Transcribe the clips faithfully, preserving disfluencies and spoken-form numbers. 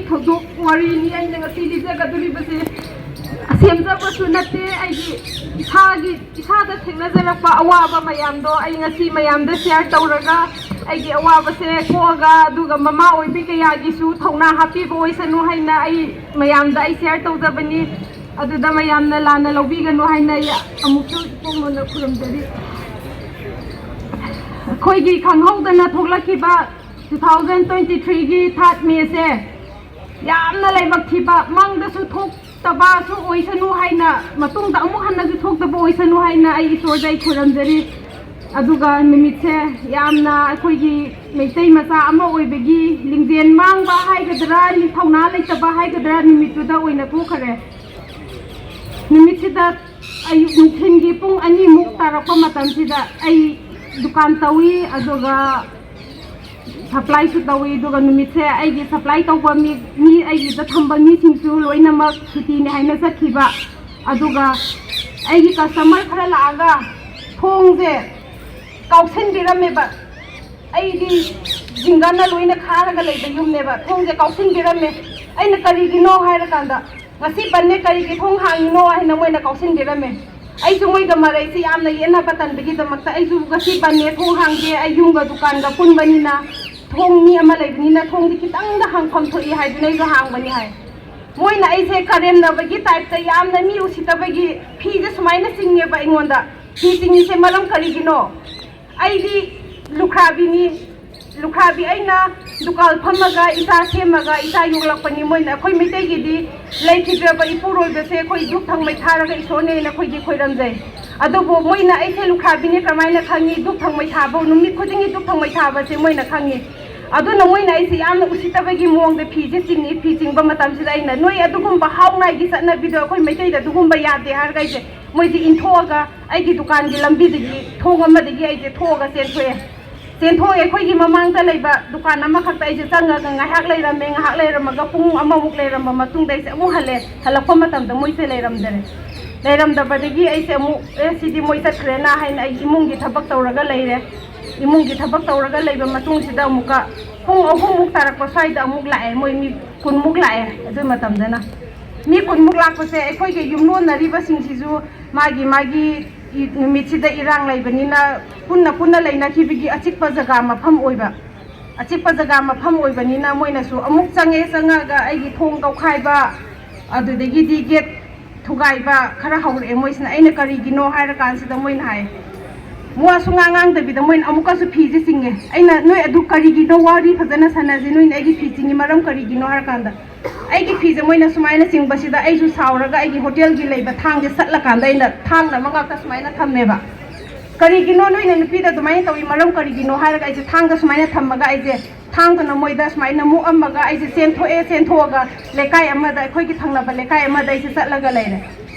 ꯊꯧꯗꯣꯛ ꯋꯥꯔꯤꯅꯤ ꯑꯩꯅ ꯉꯁꯤ ꯂꯤꯖꯒꯗꯣꯔꯤꯕꯁꯦ꯫ ꯁꯦꯝꯖꯕꯁꯨ ꯅꯠꯇꯦ, ꯑꯩꯒꯤ ꯏꯁꯥꯒꯤ, ꯏꯁꯥꯗ ꯊꯦꯡꯅꯖꯔꯛꯄ ꯑꯋꯥꯕ ꯃꯌꯥꯝꯗꯣ ꯑꯩ ꯉꯁꯤ ꯃꯌꯥꯝꯗ ꯁꯤꯌꯥꯔ ꯇꯧꯔꯒ, ꯑꯩꯒꯤ ꯑꯋꯥꯕꯁꯦ ꯀꯣꯛꯑꯒ, ꯑꯗꯨꯒ ꯃꯃꯥ ꯑꯣꯏꯕꯤ ꯀꯌꯥꯒꯤꯁꯨ ꯊꯧꯅꯥ ꯍꯥꯞꯄꯤꯕ ꯑꯣꯏꯁꯅꯨ ꯍꯥꯏꯅ ꯑꯩ ꯃꯌꯥꯝꯗ ꯑꯩ ꯁꯤꯌꯥꯔ ꯇꯧꯖꯕꯅꯤ꯫ ꯑꯗꯨꯗ ꯃꯌꯥꯝꯅ ꯂꯥꯟꯅ ꯂꯧꯕꯤꯒꯅꯨ ꯍꯥꯏꯅ ꯑꯩ ꯑꯃꯨꯛꯁꯨ ꯏꯄꯣꯛ ꯅꯣꯟꯅ ꯈꯨꯔꯨꯝꯖꯔꯤ꯫ ꯑꯩꯈꯣꯏꯒꯤ ꯈꯪꯍꯧꯗꯅ ꯊꯣꯛꯂꯛꯈꯤꯕ two thousand twenty three ꯒꯤ third May ꯁꯦ ꯌꯥꯝꯅ ꯂꯥꯏꯕꯛ ꯊꯤꯕ, ꯃꯪꯗꯁꯨ ꯊꯣꯛꯇꯕꯁꯨ ꯑꯣꯏꯁꯅꯨ ꯍꯥꯏꯅ, ꯃꯇꯨꯡꯗ ꯑꯃꯨꯛ ꯍꯟꯅꯁꯨ ꯊꯣꯛꯇꯕ ꯑꯣꯏꯁꯅꯨ ꯍꯥꯏꯅ ꯑꯩ ꯏꯁꯣꯔꯗ ꯑꯩ ꯈꯨꯔꯨꯝꯖꯔꯤ꯫ ꯑꯗꯨꯒ ꯅꯨꯃꯤꯠꯁꯦ ꯌꯥꯝꯅ ꯑꯩꯈꯣꯏꯒꯤ ꯃꯩꯇꯩ ꯃꯆꯥ ꯑꯃ ꯑꯣꯏꯕꯒꯤ ꯂꯤꯡꯖꯦꯜ ꯃꯥꯡꯕ ꯍꯥꯏꯒꯗ꯭ꯔꯥ, ꯊꯧꯅꯥ ꯂꯩꯇꯕ ꯍꯥꯏꯒꯗ꯭ꯔꯥ, ꯅꯨꯃꯤꯠꯇꯨꯗ ꯑꯣꯏꯅ ꯊꯣꯛꯈꯔꯦ꯫ ꯅꯨꯃꯤꯠꯁꯤꯗ ꯑꯌꯨꯛ ꯅꯨꯡꯊꯤꯜꯒꯤ ꯄꯨꯡ ꯑꯅꯤꯃꯨꯛ ꯇꯥꯔꯛꯄ ꯃꯇꯝꯁꯤꯗ ꯑꯩ ꯗꯨꯀꯥꯟ ꯇꯧꯏ, ꯑꯗꯨꯒ ꯁꯄ꯭ꯂꯥꯏꯁꯨ ꯇꯧꯏ꯫ ꯑꯗꯨꯒ ꯅꯨꯃꯤꯠꯁꯦ ꯑꯩꯒꯤ ꯁꯄ꯭ꯂꯥꯏ ꯇꯧꯕ ꯃꯤ, ꯃꯤ ꯑꯩꯒꯤꯗ ꯊꯝꯕ ꯃꯤꯁꯤꯡꯁꯨ ꯂꯣꯏꯅꯃꯛ ꯁꯨꯇꯤꯅꯤ ꯍꯥꯏꯅ ꯆꯠꯈꯤꯕ꯫ ꯑꯗꯨꯒ ꯑꯩꯒꯤ ꯀꯁꯇꯃꯔ ꯈꯔ ꯂꯥꯛꯑꯒ ꯊꯣꯡꯁꯦ ꯀꯥꯎꯁꯤꯟꯕꯤꯔꯝꯃꯦꯕ꯫ ꯑꯩꯗꯤ ꯖꯤꯡꯒꯅ ꯂꯣꯏꯅ ꯈꯥꯔꯒ ꯂꯩꯕ ꯌꯨꯝꯅꯦꯕ, ꯊꯣꯡꯁꯦ ꯀꯥꯎꯁꯤꯟꯕꯤꯔꯝꯃꯦ꯫ ꯑꯩꯅ ꯀꯔꯤꯒꯤꯅꯣ ꯍꯥꯏꯔꯀꯥꯟꯗ, "ꯉꯁꯤ ꯕꯟꯅꯦ, ꯀꯔꯤꯒꯤ ꯊꯣꯡ ꯍꯥꯡꯉꯤꯅꯣ?" ꯍꯥꯏꯅ ꯃꯣꯏꯅ ꯀꯥꯎꯁꯤꯟꯕꯤꯔꯝꯃꯦ꯫ ꯑꯩꯁꯨ ꯃꯣꯏꯒ ꯃꯔꯩꯁꯤ ꯌꯥꯝꯅ ꯌꯦꯠꯅꯕ ꯇꯟꯕꯒꯤꯗꯃꯛꯇ, ꯑꯩꯁꯨ ꯉꯁꯤ ꯕꯟꯅꯦ, ꯊꯣꯡ ꯍꯥꯡꯗꯦ, ꯑꯩ ꯌꯨꯝꯒ ꯗꯨꯀꯥꯟꯒ ꯄꯨꯟꯕꯅꯤꯅ, ꯊꯣꯡ ꯃꯤ ꯑꯃ ꯂꯩꯕꯅꯤꯅ ꯊꯣꯡꯗꯤ ꯈꯤꯇꯪꯗ ꯍꯥꯡꯐꯝ ꯊꯣꯛꯏ ꯍꯥꯏꯗꯨꯅ ꯑꯩꯁꯨ ꯍꯥꯡꯕꯅꯤ ꯍꯥꯏ꯫ ꯃꯣꯏꯅ ꯑꯩꯁꯦ ꯀꯔꯦꯝꯅꯕꯒꯤ ꯇꯥꯏꯞꯇ, ꯌꯥꯝꯅ ꯃꯤ ꯎꯁꯤꯠꯇꯕꯒꯤ ꯐꯤꯁꯦ ꯁꯨꯃꯥꯏꯅ ꯆꯤꯡꯉꯦꯕ ꯑꯩꯉꯣꯟꯗ꯫ ꯐꯤ ꯆꯤꯡꯉꯤꯁꯦ ꯃꯔꯝ ꯀꯔꯤꯒꯤꯅꯣ? ꯑꯩꯗꯤ ꯂꯨꯈ꯭ꯔꯥꯕꯤꯅꯤ꯫ ꯂꯨꯈ꯭ꯔꯥꯕꯤ ꯑꯩꯅ ꯗꯨꯀꯥꯟ ꯐꯝꯃꯒ ꯏꯆꯥ ꯁꯦꯝꯃꯒ ꯏꯆꯥ ꯌꯣꯛꯂꯛꯄꯅꯤ꯫ ꯃꯣꯏꯅ, ꯑꯩꯈꯣꯏ ꯃꯩꯇꯩꯒꯤꯗꯤ ꯂꯩꯈꯤꯗ꯭ꯔꯕ ꯏꯄꯨꯔꯣꯏꯕꯁꯦ ꯑꯩꯈꯣꯏ ꯙꯨꯞ ꯊꯥꯎꯃꯩ ꯊꯥꯔꯒ ꯏꯁꯣꯔꯅꯦꯅ ꯑꯩꯈꯣꯏꯗꯤ ꯈꯣꯏꯔꯝꯖꯩ꯫ ꯑꯗꯨꯕꯨ ꯃꯣꯏꯅ ꯑꯩꯁꯦ ꯂꯨꯈ꯭ꯔꯥꯕꯤꯅꯤ ꯀꯃꯥꯏꯅ ꯈꯪꯉꯤ? ꯙꯨꯞ ꯊꯥꯎꯃꯩ ꯊꯥꯕ, ꯅꯨꯃꯤꯠ ꯈꯨꯗꯤꯡꯒꯤ ꯙꯨꯞ ꯊꯥꯎꯃꯩ ꯊꯥꯕꯁꯦ ꯃꯣꯏꯅ ꯈꯪꯉꯤ꯫ ꯑꯗꯨꯅ ꯃꯣꯏꯅ ꯑꯩꯁꯦ ꯌꯥꯝꯅ ꯎꯁꯤꯠꯇꯕꯒꯤ ꯃꯑꯣꯡꯗ ꯐꯤꯁꯦ ꯆꯤꯡꯉꯤ꯫ ꯐꯤ ꯆꯤꯡꯕ ꯃꯇꯝꯁꯤꯗ ꯑꯩꯅ, "ꯅꯣꯏ ꯑꯗꯨꯒꯨꯝꯕ ꯍꯥꯎꯅꯥꯏꯒꯤ ꯆꯠꯅꯕꯤꯗꯣ ꯑꯩꯈꯣꯏ ꯃꯩꯇꯩꯗ ꯑꯗꯨꯒꯨꯝꯕ ꯌꯥꯗꯦ" ꯍꯥꯏꯔꯒ ꯑꯩꯁꯦ ꯃꯣꯏꯁꯦ ꯏꯟꯊꯣꯛꯑꯒ ꯑꯩꯒꯤ ꯗꯨꯀꯥꯟꯒꯤ ꯂꯝꯕꯤꯗꯒꯤ, ꯊꯣꯡ ꯑꯃꯗꯒꯤ ꯑꯩꯁꯦ ꯊꯣꯛꯑꯒ ꯆꯦꯟꯊꯣꯛꯑꯦ꯫ ꯆꯦꯟꯊꯣꯛꯑꯦ꯫ ꯑꯩꯈꯣꯏꯒꯤ ꯃꯃꯥꯡꯗ ꯂꯩꯕ ꯗꯨꯀꯥꯟ ꯑꯃꯈꯛꯇ ꯑꯩꯁꯦ ꯆꯪꯉꯒ ꯉꯥꯏꯍꯥꯛ ꯂꯩꯔꯝꯃꯦ꯫ ꯉꯥꯏꯍꯥꯛ ꯂꯩꯔꯝꯃꯒ ꯄꯨꯡ ꯑꯃꯃꯨꯛ ꯂꯩꯔꯝꯕ ꯃꯇꯨꯡꯗ ꯑꯩꯁꯦ ꯑꯃꯨꯛ ꯍꯜꯂꯦ꯫ ꯍꯜꯂꯛꯄ ꯃꯇꯝꯗ ꯃꯣꯏꯁꯦ ꯂꯩꯔꯝꯗꯔꯦ꯫ ꯂꯩꯔꯝꯗꯕꯗꯒꯤ ꯑꯩꯁꯦ ꯑꯃꯨꯛ, "ꯑꯦ, ꯁꯤꯗꯤ ꯃꯣꯏ ꯆꯠꯈ꯭ꯔꯦꯅ" ꯍꯥꯏꯅ ꯑꯩ ꯏꯃꯨꯡꯒꯤ ꯊꯕꯛ ꯇꯧꯔꯒ ꯂꯩꯔꯦ꯫ ꯏꯃꯨꯡꯒꯤ ꯊꯕꯛ ꯇꯧꯔꯒ ꯂꯩꯕ ꯃꯇꯨꯡꯁꯤꯗ ꯑꯃꯨꯛꯀ ꯄꯨꯡ ꯑꯍꯨꯝꯃꯨꯛ ꯇꯥꯔꯛꯄ ꯁ꯭ꯋꯥꯏꯗ ꯑꯃꯨꯛ ꯂꯥꯛꯑꯦ, ꯃꯣꯏ ꯃꯤ ꯀꯨꯟꯃꯨꯛ ꯂꯥꯛꯑꯦ꯫ ꯑꯗꯨ ꯃꯇꯝꯗꯅ ꯃꯤ ꯀꯨꯟꯃꯨꯛ ꯂꯥꯛꯄꯁꯦ ꯑꯩꯈꯣꯏꯒꯤ ꯌꯨꯝꯂꯣꯟꯅꯔꯤꯕꯁꯤꯡꯁꯤꯁꯨ ꯃꯥꯒꯤ ꯃꯥꯒꯤ ꯏ-, ꯅꯨꯃꯤꯠꯁꯤꯗ ꯏꯔꯥꯡ ꯂꯩꯕꯅꯤꯅ ꯄꯨꯟꯅ ꯄꯨꯟꯅ ꯂꯩꯅꯈꯤꯕꯒꯤ ꯑꯆꯤꯛꯄ ꯖꯒꯥ ꯃꯐꯝ ꯑꯣꯏꯕ, ꯑꯆꯤꯛꯄ ꯖꯒꯥ ꯃꯐꯝ ꯑꯣꯏꯕꯅꯤꯅ ꯃꯣꯏꯅꯁꯨ ꯑꯃꯨꯛ ꯆꯪꯉꯦ, ꯆꯪꯉꯛꯑꯒ ꯑꯩꯒꯤ ꯊꯣꯡ ꯀꯧꯈꯥꯏꯕ, ꯑꯗꯨꯗꯒꯤꯗꯤ ꯒꯦꯠ ꯊꯨꯒꯥꯏꯕ ꯈꯔ ꯍꯧꯔꯛꯑꯦ ꯃꯣꯏꯁꯤꯅ꯫ ꯑꯩꯅ ꯀꯔꯤꯒꯤꯅꯣ ꯍꯥꯏꯔꯀꯥꯟꯁꯤꯗ ꯃꯣꯏꯅ ꯍꯥꯏ, ꯋꯥ ꯁꯨꯡꯉꯥꯡ ꯉꯥꯡꯗꯕꯤꯗ ꯃꯣꯏꯅ ꯑꯃꯨꯛꯀꯁꯨ ꯐꯤꯁꯦ ꯆꯤꯡꯉꯦ꯫ ꯑꯩꯅ ꯅꯣꯏ ꯑꯗꯨ ꯀꯔꯤꯒꯤꯅꯣ, ꯋꯥꯔꯤ ꯐꯖꯅ ꯁꯥꯟꯅꯁꯤ, ꯅꯣꯏꯅ ꯑꯩꯒꯤ ꯐꯤ ꯆꯤꯡꯉꯤ ꯃꯔꯝ ꯀꯔꯤꯒꯤꯅꯣ ꯍꯥꯏꯔꯀꯥꯟꯗ ꯑꯩꯒꯤ ꯐꯤꯁꯦ ꯃꯣꯏꯅ ꯁꯨꯃꯥꯏꯅ ꯆꯤꯡꯕꯁꯤꯗ ꯑꯩꯁꯨ ꯁꯥꯎꯔꯒ ꯑꯩꯒꯤ ꯍꯣꯇꯦꯜꯒꯤ ꯂꯩꯕ ꯊꯥꯡꯁꯦ ꯁꯠꯂꯀꯥꯟꯗ ꯑꯩꯅ ꯊꯥꯡꯅ ꯑꯃ ꯉꯥꯛꯇ ꯁꯨꯃꯥꯏꯅ ꯊꯝꯃꯦꯕ꯫ ꯀꯔꯤꯒꯤꯅꯣ ꯅꯣꯏꯅ ꯅꯨꯄꯤꯗ ꯑꯗꯨꯃꯥꯏꯅ ꯇꯧꯏ, ꯃꯔꯝ ꯀꯔꯤꯒꯤꯅꯣ ꯍꯥꯏꯔꯒ ꯑꯩꯁꯦ ꯊꯥꯡꯗ ꯁꯨꯃꯥꯏꯅ ꯊꯝꯃꯒ ꯑꯩꯁꯦ ꯊꯥꯡꯗꯨꯅ ꯃꯣꯏꯗ ꯁꯨꯃꯥꯏꯅ ꯃꯨꯛꯑꯝꯃꯒ ꯑꯩꯁꯦ ꯆꯦꯟꯊꯣꯛꯑꯦ꯫ ꯆꯦꯟꯊꯣꯛꯑꯒ ꯂꯩꯀꯥꯏ ꯑꯃꯗ, ꯑꯩꯈꯣꯏꯒꯤ ꯊꯪꯅꯕ ꯂꯩꯀꯥꯏ ꯑꯃꯗ ꯑꯩꯁꯦ ꯆꯠꯂꯒ ꯂꯩꯔꯦ꯫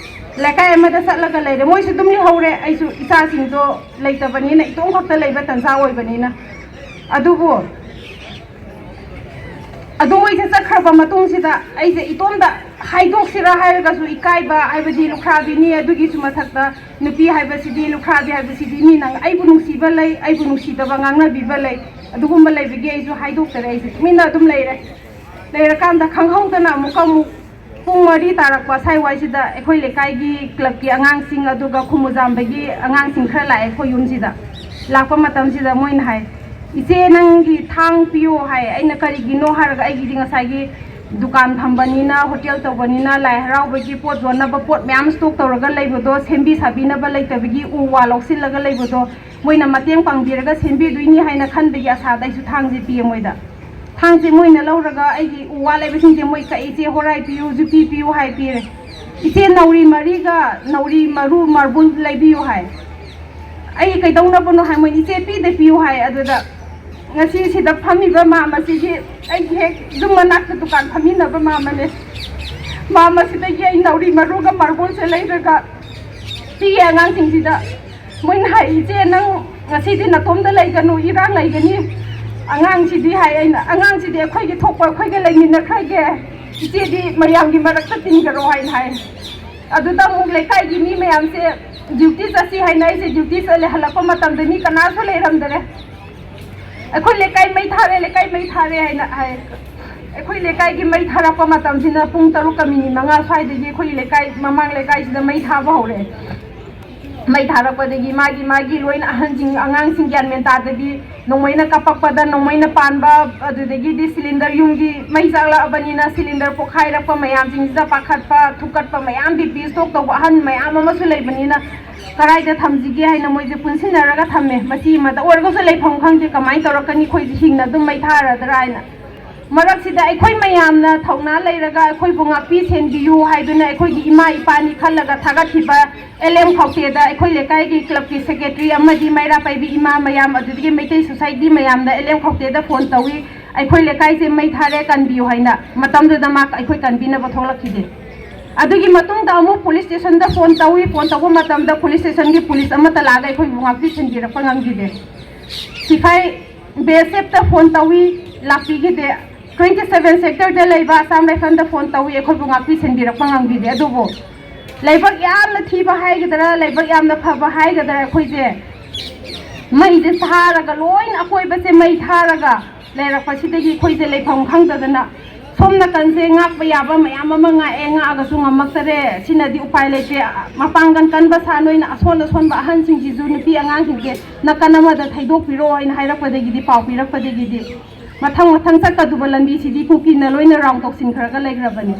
ꯂꯩꯀꯥꯏ ꯑꯃꯗ ꯆꯠꯂꯒ ꯂꯩꯔꯦ꯫ ꯃꯣꯏꯁꯨ ꯑꯗꯨꯝ ꯂꯩꯍꯧꯔꯦ꯫ ꯑꯩꯁꯨ ꯏꯆꯥꯁꯤꯡꯗꯣ ꯂꯩꯇꯕꯅꯤꯅ, ꯏꯇꯣꯝ ꯈꯛꯇ ꯂꯩꯕ ꯇꯟꯖꯥ ꯑꯣꯏꯕꯅꯤꯅ꯫ ꯑꯗꯨꯕꯨ ꯑꯗꯨ ꯃꯣꯏꯁꯦ ꯆꯠꯈ꯭ꯔꯕ ꯃꯇꯨꯡꯁꯤꯗ ꯑꯩꯁꯦ ꯏꯇꯣꯝꯗ ꯍꯥꯏꯗꯣꯛꯁꯤꯔꯥ ꯍꯥꯏꯔꯒꯁꯨ ꯏꯀꯥꯏꯕ, ꯍꯥꯏꯕꯗꯤ ꯂꯨꯈ꯭ꯔꯥꯕꯤꯅꯤ, ꯑꯗꯨꯒꯤꯁꯨ ꯃꯊꯛꯇ ꯅꯨꯄꯤ ꯍꯥꯏꯕꯁꯤꯗꯤ, ꯂꯨꯈ꯭ꯔꯥꯕꯤ ꯍꯥꯏꯕꯁꯤꯗꯤ ꯃꯤꯅ ꯑꯩꯕꯨ ꯅꯨꯡꯁꯤꯕ ꯂꯩ, ꯑꯩꯕꯨ ꯅꯨꯡꯁꯤꯗꯕ ꯉꯥꯡꯅꯕꯤꯕ ꯂꯩ꯫ ꯑꯗꯨꯒꯨꯝꯕ ꯂꯩꯕꯒꯤ ꯑꯩꯁꯨ ꯍꯥꯏꯗꯣꯛꯇꯔꯦ꯫ ꯑꯩꯁꯦ ꯇꯨꯃꯤꯟꯅ ꯑꯗꯨꯝ ꯂꯩꯔꯦ꯫ ꯂꯩꯔꯀꯥꯟꯗ ꯈꯪꯍꯧꯗꯅ ꯑꯃꯨꯛꯀ ꯑꯃꯨꯛ ꯄꯨꯡ ꯃꯔꯤ ꯇꯥꯔꯛꯄ ꯁ꯭ꯋꯥꯏꯋꯥꯏꯁꯤꯗ ꯑꯩꯈꯣꯏ ꯂꯩꯀꯥꯏꯒꯤ ꯀ꯭ꯂꯕꯀꯤ ꯑꯉꯥꯡꯁꯤꯡ ꯑꯗꯨꯒ ꯈꯨꯃꯨꯖꯥꯝꯗꯒꯤ ꯑꯉꯥꯡꯁꯤꯡ ꯈꯔ ꯂꯥꯛꯑꯦ ꯑꯩꯈꯣꯏ ꯌꯨꯝꯁꯤꯗ꯫ ꯂꯥꯛꯄ ꯃꯇꯝꯁꯤꯗ ꯃꯣꯏꯅ ꯍꯥꯏ, "ꯏꯆꯦ, ꯅꯪꯒꯤ ꯊꯥꯡ ꯄꯤꯌꯣ" ꯍꯥꯏ꯫ ꯑꯩꯅ ꯀꯔꯤꯒꯤꯅꯣ ꯍꯥꯏꯔꯒ ꯑꯩꯒꯤꯗꯤ ꯉꯁꯥꯏꯒꯤ ꯗꯨꯀꯥꯟ ꯐꯝꯕꯅꯤꯅ, ꯍꯣꯇꯦꯜ ꯇꯧꯕꯅꯤꯅ, ꯂꯥꯏ ꯍꯔꯥꯎꯕꯒꯤ ꯄꯣꯠ ꯌꯣꯟꯅꯕ ꯄꯣꯠ ꯃꯌꯥꯝ ꯁ꯭ꯇꯣꯛ ꯇꯧꯔꯒ ꯂꯩꯕꯗꯣ, ꯁꯦꯝꯕꯤ ꯁꯥꯕꯤꯅꯕ ꯂꯩꯇꯕꯒꯤ ꯎ ꯋꯥ ꯂꯧꯁꯤꯜꯂꯒ ꯂꯩꯕꯗꯣ, ꯃꯣꯏꯅ ꯃꯇꯦꯡ ꯄꯥꯡꯕꯤꯔꯒ ꯁꯦꯝꯕꯤꯗꯣꯏꯅꯤ ꯍꯥꯏꯅ ꯈꯟꯕꯒꯤ ꯑꯁꯥꯗ ꯑꯩꯁꯨ ꯊꯥꯡꯁꯦ ꯄꯤꯌꯦ ꯃꯣꯏꯗ꯫ ꯊꯥꯡꯁꯦ ꯃꯣꯏꯅ ꯂꯧꯔꯒ ꯑꯩꯒꯤ ꯎ ꯋꯥ ꯂꯩꯕꯁꯤꯡꯁꯦ ꯃꯣꯏ ꯀꯛꯏ, "ꯏꯆꯦ ꯍꯣꯔꯥꯏ ꯄꯤꯌꯨ, ꯌꯨꯄꯤ ꯄꯤꯌꯨ" ꯍꯥꯏ ꯄꯤꯔꯦ꯫ "ꯏꯆꯦ ꯅꯥꯎꯔꯤ ꯃꯔꯤꯒ ꯅꯥꯎꯔꯤ ꯃꯔꯨ ꯃꯥꯔꯕꯜ ꯂꯩꯕꯤꯌꯨ" ꯍꯥꯏ꯫ ꯑꯩ ꯀꯩꯗꯧꯅꯕꯅꯣ ꯍꯥꯏ, ꯃꯣꯏꯅ "ꯏꯆꯦ ꯄꯤꯗ ꯄꯤꯌꯨ" ꯍꯥꯏ꯫ ꯑꯗꯨꯗ ꯉꯁꯤ ꯁꯤꯗ ꯐꯝꯃꯤꯕ ꯃꯥꯝ ꯑꯁꯤꯒꯤ ꯑꯩꯒꯤ ꯍꯦꯛ ꯌꯨꯝ ꯃꯅꯥꯛꯇ ꯗꯨꯀꯥꯟ ꯐꯝꯃꯤꯟꯅꯕ ꯃꯥꯝ ꯑꯃꯅꯦ꯫ ꯃꯥꯝ ꯑꯁꯤꯗꯒꯤ ꯑꯩ ꯅꯥꯎꯔꯤ ꯃꯔꯨꯒ ꯃꯥꯔꯕꯜꯁꯦ ꯂꯩꯔꯒ ꯄꯤꯌꯦ ꯑꯉꯥꯡꯁꯤꯡꯁꯤꯗ꯫ ꯃꯣꯏꯅ ꯍꯥꯏ, "ꯏꯆꯦ, ꯅꯪ ꯉꯁꯤꯗꯤ ꯅꯇꯣꯝꯗ ꯂꯩꯒꯅꯨ, ꯏꯔꯥꯡ ꯂꯩꯒꯅꯤ꯫ ꯑꯉꯥꯡꯁꯤꯗꯤ" ꯍꯥꯏ꯫ ꯑꯩꯅ, "ꯑꯉꯥꯡꯁꯤꯗꯤ ꯑꯩꯈꯣꯏꯒꯤ ꯊꯣꯛꯄ ꯑꯩꯈꯣꯏꯒ ꯂꯩꯃꯤꯟꯅꯈ꯭ꯔꯒꯦ, ꯏꯆꯦꯗꯤ ꯃꯌꯥꯝꯒꯤ ꯃꯔꯛꯇ ꯇꯤꯟꯈꯔꯣ" ꯍꯥꯏꯅ ꯍꯥꯏ꯫ ꯑꯗꯨꯗ ꯑꯃꯨꯛ ꯂꯩꯀꯥꯏꯒꯤ ꯃꯤ ꯃꯌꯥꯝꯁꯦ ꯗ꯭ꯌꯨꯇꯤ ꯆꯠꯁꯤ ꯍꯥꯏꯅ ꯑꯩꯁꯦ ꯗ꯭ꯌꯨꯇꯤ ꯆꯠꯂꯦ꯫ ꯍꯜꯂꯛꯄ ꯃꯇꯝꯗ ꯃꯤ ꯀꯅꯥꯁꯨ ꯂꯩꯔꯝꯗꯔꯦ꯫ ꯑꯩꯈꯣꯏ ꯂꯩꯀꯥꯏ ꯃꯩ ꯊꯥꯔꯦ, ꯂꯩꯀꯥꯏ ꯃꯩ ꯊꯥꯔꯦ ꯍꯥꯏꯅ ꯍꯥꯏ꯫ ꯑꯩꯈꯣꯏ ꯂꯩꯀꯥꯏꯒꯤ ꯃꯩ ꯊꯥꯔꯛꯄ ꯃꯇꯝꯁꯤꯅ ꯄꯨꯡ ꯇꯔꯨꯛꯀ ꯃꯤꯅꯤꯠ ꯃꯉꯥ ꯁ꯭ꯋꯥꯏꯗꯒꯤ ꯑꯩꯈꯣꯏ ꯂꯩꯀꯥꯏ, ꯃꯃꯥꯡ ꯂꯩꯀꯥꯏꯁꯤꯗ ꯃꯩ ꯊꯥꯕ ꯍꯧꯔꯦ꯫ ꯃꯩ ꯊꯥꯔꯛꯄꯗꯒꯤ ꯃꯥꯒꯤ ꯃꯥꯒꯤ ꯂꯣꯏꯅ ꯑꯍꯟꯁꯤꯡ, ꯑꯉꯥꯡꯁꯤꯡ ꯒ꯭ꯌꯥꯟ ꯃꯦꯟ ꯇꯥꯗꯕꯤ, ꯅꯣꯡꯃꯩꯅ ꯀꯥꯞꯄꯛꯄꯗ ꯅꯣꯡꯃꯩꯅ ꯄꯥꯟꯕ, ꯑꯗꯨꯗꯒꯤꯗꯤ ꯁꯤꯂꯤꯟꯗꯔ, ꯌꯨꯝꯒꯤ ꯃꯩ ꯆꯥꯛꯂꯛꯑꯕꯅꯤꯅ ꯁꯤꯂꯤꯟꯗꯔ ꯄꯣꯈꯥꯏꯔꯛꯄ ꯃꯌꯥꯝꯁꯤꯡꯁꯤꯗ ꯄꯥꯈꯠꯄ, ꯊꯨꯛꯀꯠꯄ ꯃꯌꯥꯝ, ꯕꯤ ꯄꯤ ꯁ꯭ꯇꯣꯛ ꯇꯧꯕ ꯑꯍꯟ ꯃꯌꯥꯝ ꯑꯃꯁꯨ ꯂꯩꯕꯅꯤꯅ ꯀꯗꯥꯏꯗ ꯊꯝꯁꯤꯒꯦ ꯍꯥꯏꯅ ꯃꯣꯏꯁꯦ ꯄꯨꯟꯁꯤꯟꯅꯔꯒ ꯊꯝꯃꯦ꯫ ꯃꯆꯤ ꯑꯃꯗ ꯑꯣꯏꯔꯒꯁꯨ ꯂꯩꯐꯝ ꯈꯪꯗꯦ, ꯀꯃꯥꯏꯅ ꯇꯧꯔꯛꯀꯅꯤ, ꯑꯩꯈꯣꯏꯁꯦ ꯍꯤꯡꯅ ꯑꯗꯨꯝ ꯃꯩ ꯊꯥꯔꯗ꯭ꯔꯥ ꯍꯥꯏꯅ꯫ ꯃꯔꯛꯁꯤꯗ ꯑꯩꯈꯣꯏ ꯃꯌꯥꯝꯅ ꯊꯧꯅꯥ ꯂꯩꯔꯒ ꯑꯩꯈꯣꯏꯕꯨ ꯉꯥꯛꯄꯤ ꯁꯦꯟꯕꯤꯌꯨ ꯍꯥꯏꯗꯨꯅ ꯑꯩꯈꯣꯏꯒꯤ ꯏꯃꯥ ꯏꯄꯥꯅꯤ ꯈꯜꯂꯒ ꯊꯥꯒꯠꯈꯤꯕ ꯑꯦꯜ ꯑꯦꯝ ꯈꯧꯇꯦꯗ, ꯑꯩꯈꯣꯏ ꯂꯩꯀꯥꯏꯒꯤ ꯀ꯭ꯂꯕꯀꯤ ꯁꯦꯀ꯭ꯔꯦꯇꯔꯤ ꯑꯃꯗꯤ ꯃꯩꯔꯥ ꯄꯥꯏꯕꯤ ꯏꯃꯥ ꯃꯌꯥꯝ, ꯑꯗꯨꯗꯒꯤ ꯃꯩꯇꯩ ꯁꯣꯁꯥꯏꯇꯤ ꯃꯌꯥꯝꯗ ꯑꯦꯜ ꯑꯦꯝ ꯈꯧꯇꯦꯗ ꯐꯣꯟ ꯇꯧꯏ, "ꯑꯩꯈꯣꯏ ꯂꯩꯀꯥꯏꯁꯦ ꯃꯩ ꯊꯥꯔꯦ, ꯀꯟꯕꯤꯌꯨ" ꯍꯥꯏꯅ꯫ ꯃꯇꯝꯗꯨꯗ ꯃꯥ ꯑꯩꯈꯣꯏ ꯀꯟꯕꯤꯅꯕ ꯊꯣꯛꯂꯛꯈꯤꯗꯦ꯫ ꯑꯗꯨꯒꯤ ꯃꯇꯨꯡꯗ ꯑꯃꯨꯛ ꯄꯨꯂꯤꯁ ꯁ꯭ꯇꯦꯁꯟꯗ ꯐꯣꯟ ꯇꯧꯏ, ꯐꯣꯟ ꯇꯧꯕ ꯃꯇꯝꯗ ꯄꯨꯂꯤꯁ ꯁ꯭ꯇꯦꯁꯟꯒꯤ ꯄꯨꯂꯤꯁ ꯑꯃꯠꯇ ꯂꯥꯛꯑꯒ ꯑꯩꯈꯣꯏꯕꯨ ꯉꯥꯛꯄꯤ ꯁꯦꯟꯕꯤꯔꯛꯄ ꯉꯝꯈꯤꯗꯦ꯫ ꯁꯤꯐꯥꯏ ꯕꯤ ꯑꯦꯁ ꯑꯦꯐꯇ ꯐꯣꯟ ꯇꯧꯏ, ꯂꯥꯛꯄꯤꯈꯤꯗꯦ꯫ ꯇ꯭ꯋꯦꯟꯇꯤ ꯁꯚꯦꯟ ꯁꯦꯛꯇꯔꯗ ꯂꯩꯕ ꯑꯁꯥꯝ ꯔꯥꯏꯐꯜꯗ ꯐꯣꯟ ꯇꯧꯏ, ꯑꯩꯈꯣꯏꯕꯨ ꯉꯥꯛꯄꯤ ꯁꯦꯟꯕꯤꯔꯛꯄ ꯉꯝꯈꯤꯗꯦ꯫ ꯑꯗꯨꯕꯨ ꯂꯥꯏꯕꯛ ꯌꯥꯝꯅ ꯊꯤꯕ ꯍꯥꯏꯒꯗ꯭ꯔꯥ, ꯂꯥꯏꯕꯛ ꯌꯥꯝꯅ ꯐꯕ ꯍꯥꯏꯒꯗ꯭ꯔꯥ, ꯑꯩꯈꯣꯏꯁꯦ ꯃꯩꯁꯦ ꯊꯥꯔꯒ, ꯂꯣꯏꯅ ꯑꯀꯣꯏꯕꯁꯦ ꯃꯩ ꯊꯥꯔꯒ ꯂꯩꯔꯛꯄꯁꯤꯗꯒꯤ ꯑꯩꯈꯣꯏꯁꯦ ꯂꯩꯐꯝ ꯈꯪꯗꯗꯅ ꯁꯣꯝ ꯅꯥꯀꯟꯁꯦ ꯉꯥꯛꯄ ꯌꯥꯕ ꯃꯌꯥꯝ ꯑꯃ ꯉꯥꯛꯑꯦ, ꯉꯥꯛꯑꯒꯁꯨ ꯉꯝꯃꯛꯇꯔꯦ꯫ ꯁꯤꯅꯗꯤ ꯎꯄꯥꯏ ꯂꯩꯇꯦ꯫ ꯃꯄꯥꯡꯒꯜ ꯀꯟꯕ ꯁꯥ ꯅꯣꯏꯅ ꯑꯁꯣꯟ ꯑꯁꯣꯟꯕ ꯑꯍꯟꯁꯤꯡꯁꯤꯁꯨ, ꯅꯨꯄꯤ ꯑꯉꯥꯡꯁꯤꯡꯁꯦ ꯅꯥꯀꯟ ꯑꯃꯗ ꯊꯩꯗꯣꯛꯄꯤꯔꯣ ꯍꯥꯏꯅ ꯍꯥꯏꯔꯛꯄꯗꯒꯤꯗꯤ, ꯄꯥꯎ ꯄꯤꯔꯛꯄꯗꯒꯤꯗꯤ ꯃꯊꯪ ꯃꯊꯪ ꯆꯠꯀꯗꯕ ꯂꯝꯕꯤꯁꯤꯗꯤ ꯀꯨꯀꯤꯅ ꯂꯣꯏꯅ ꯔꯥꯎꯟ ꯇꯧꯁꯤꯟꯈ꯭ꯔꯒ ꯂꯩꯈ꯭ꯔꯕꯅꯤ꯫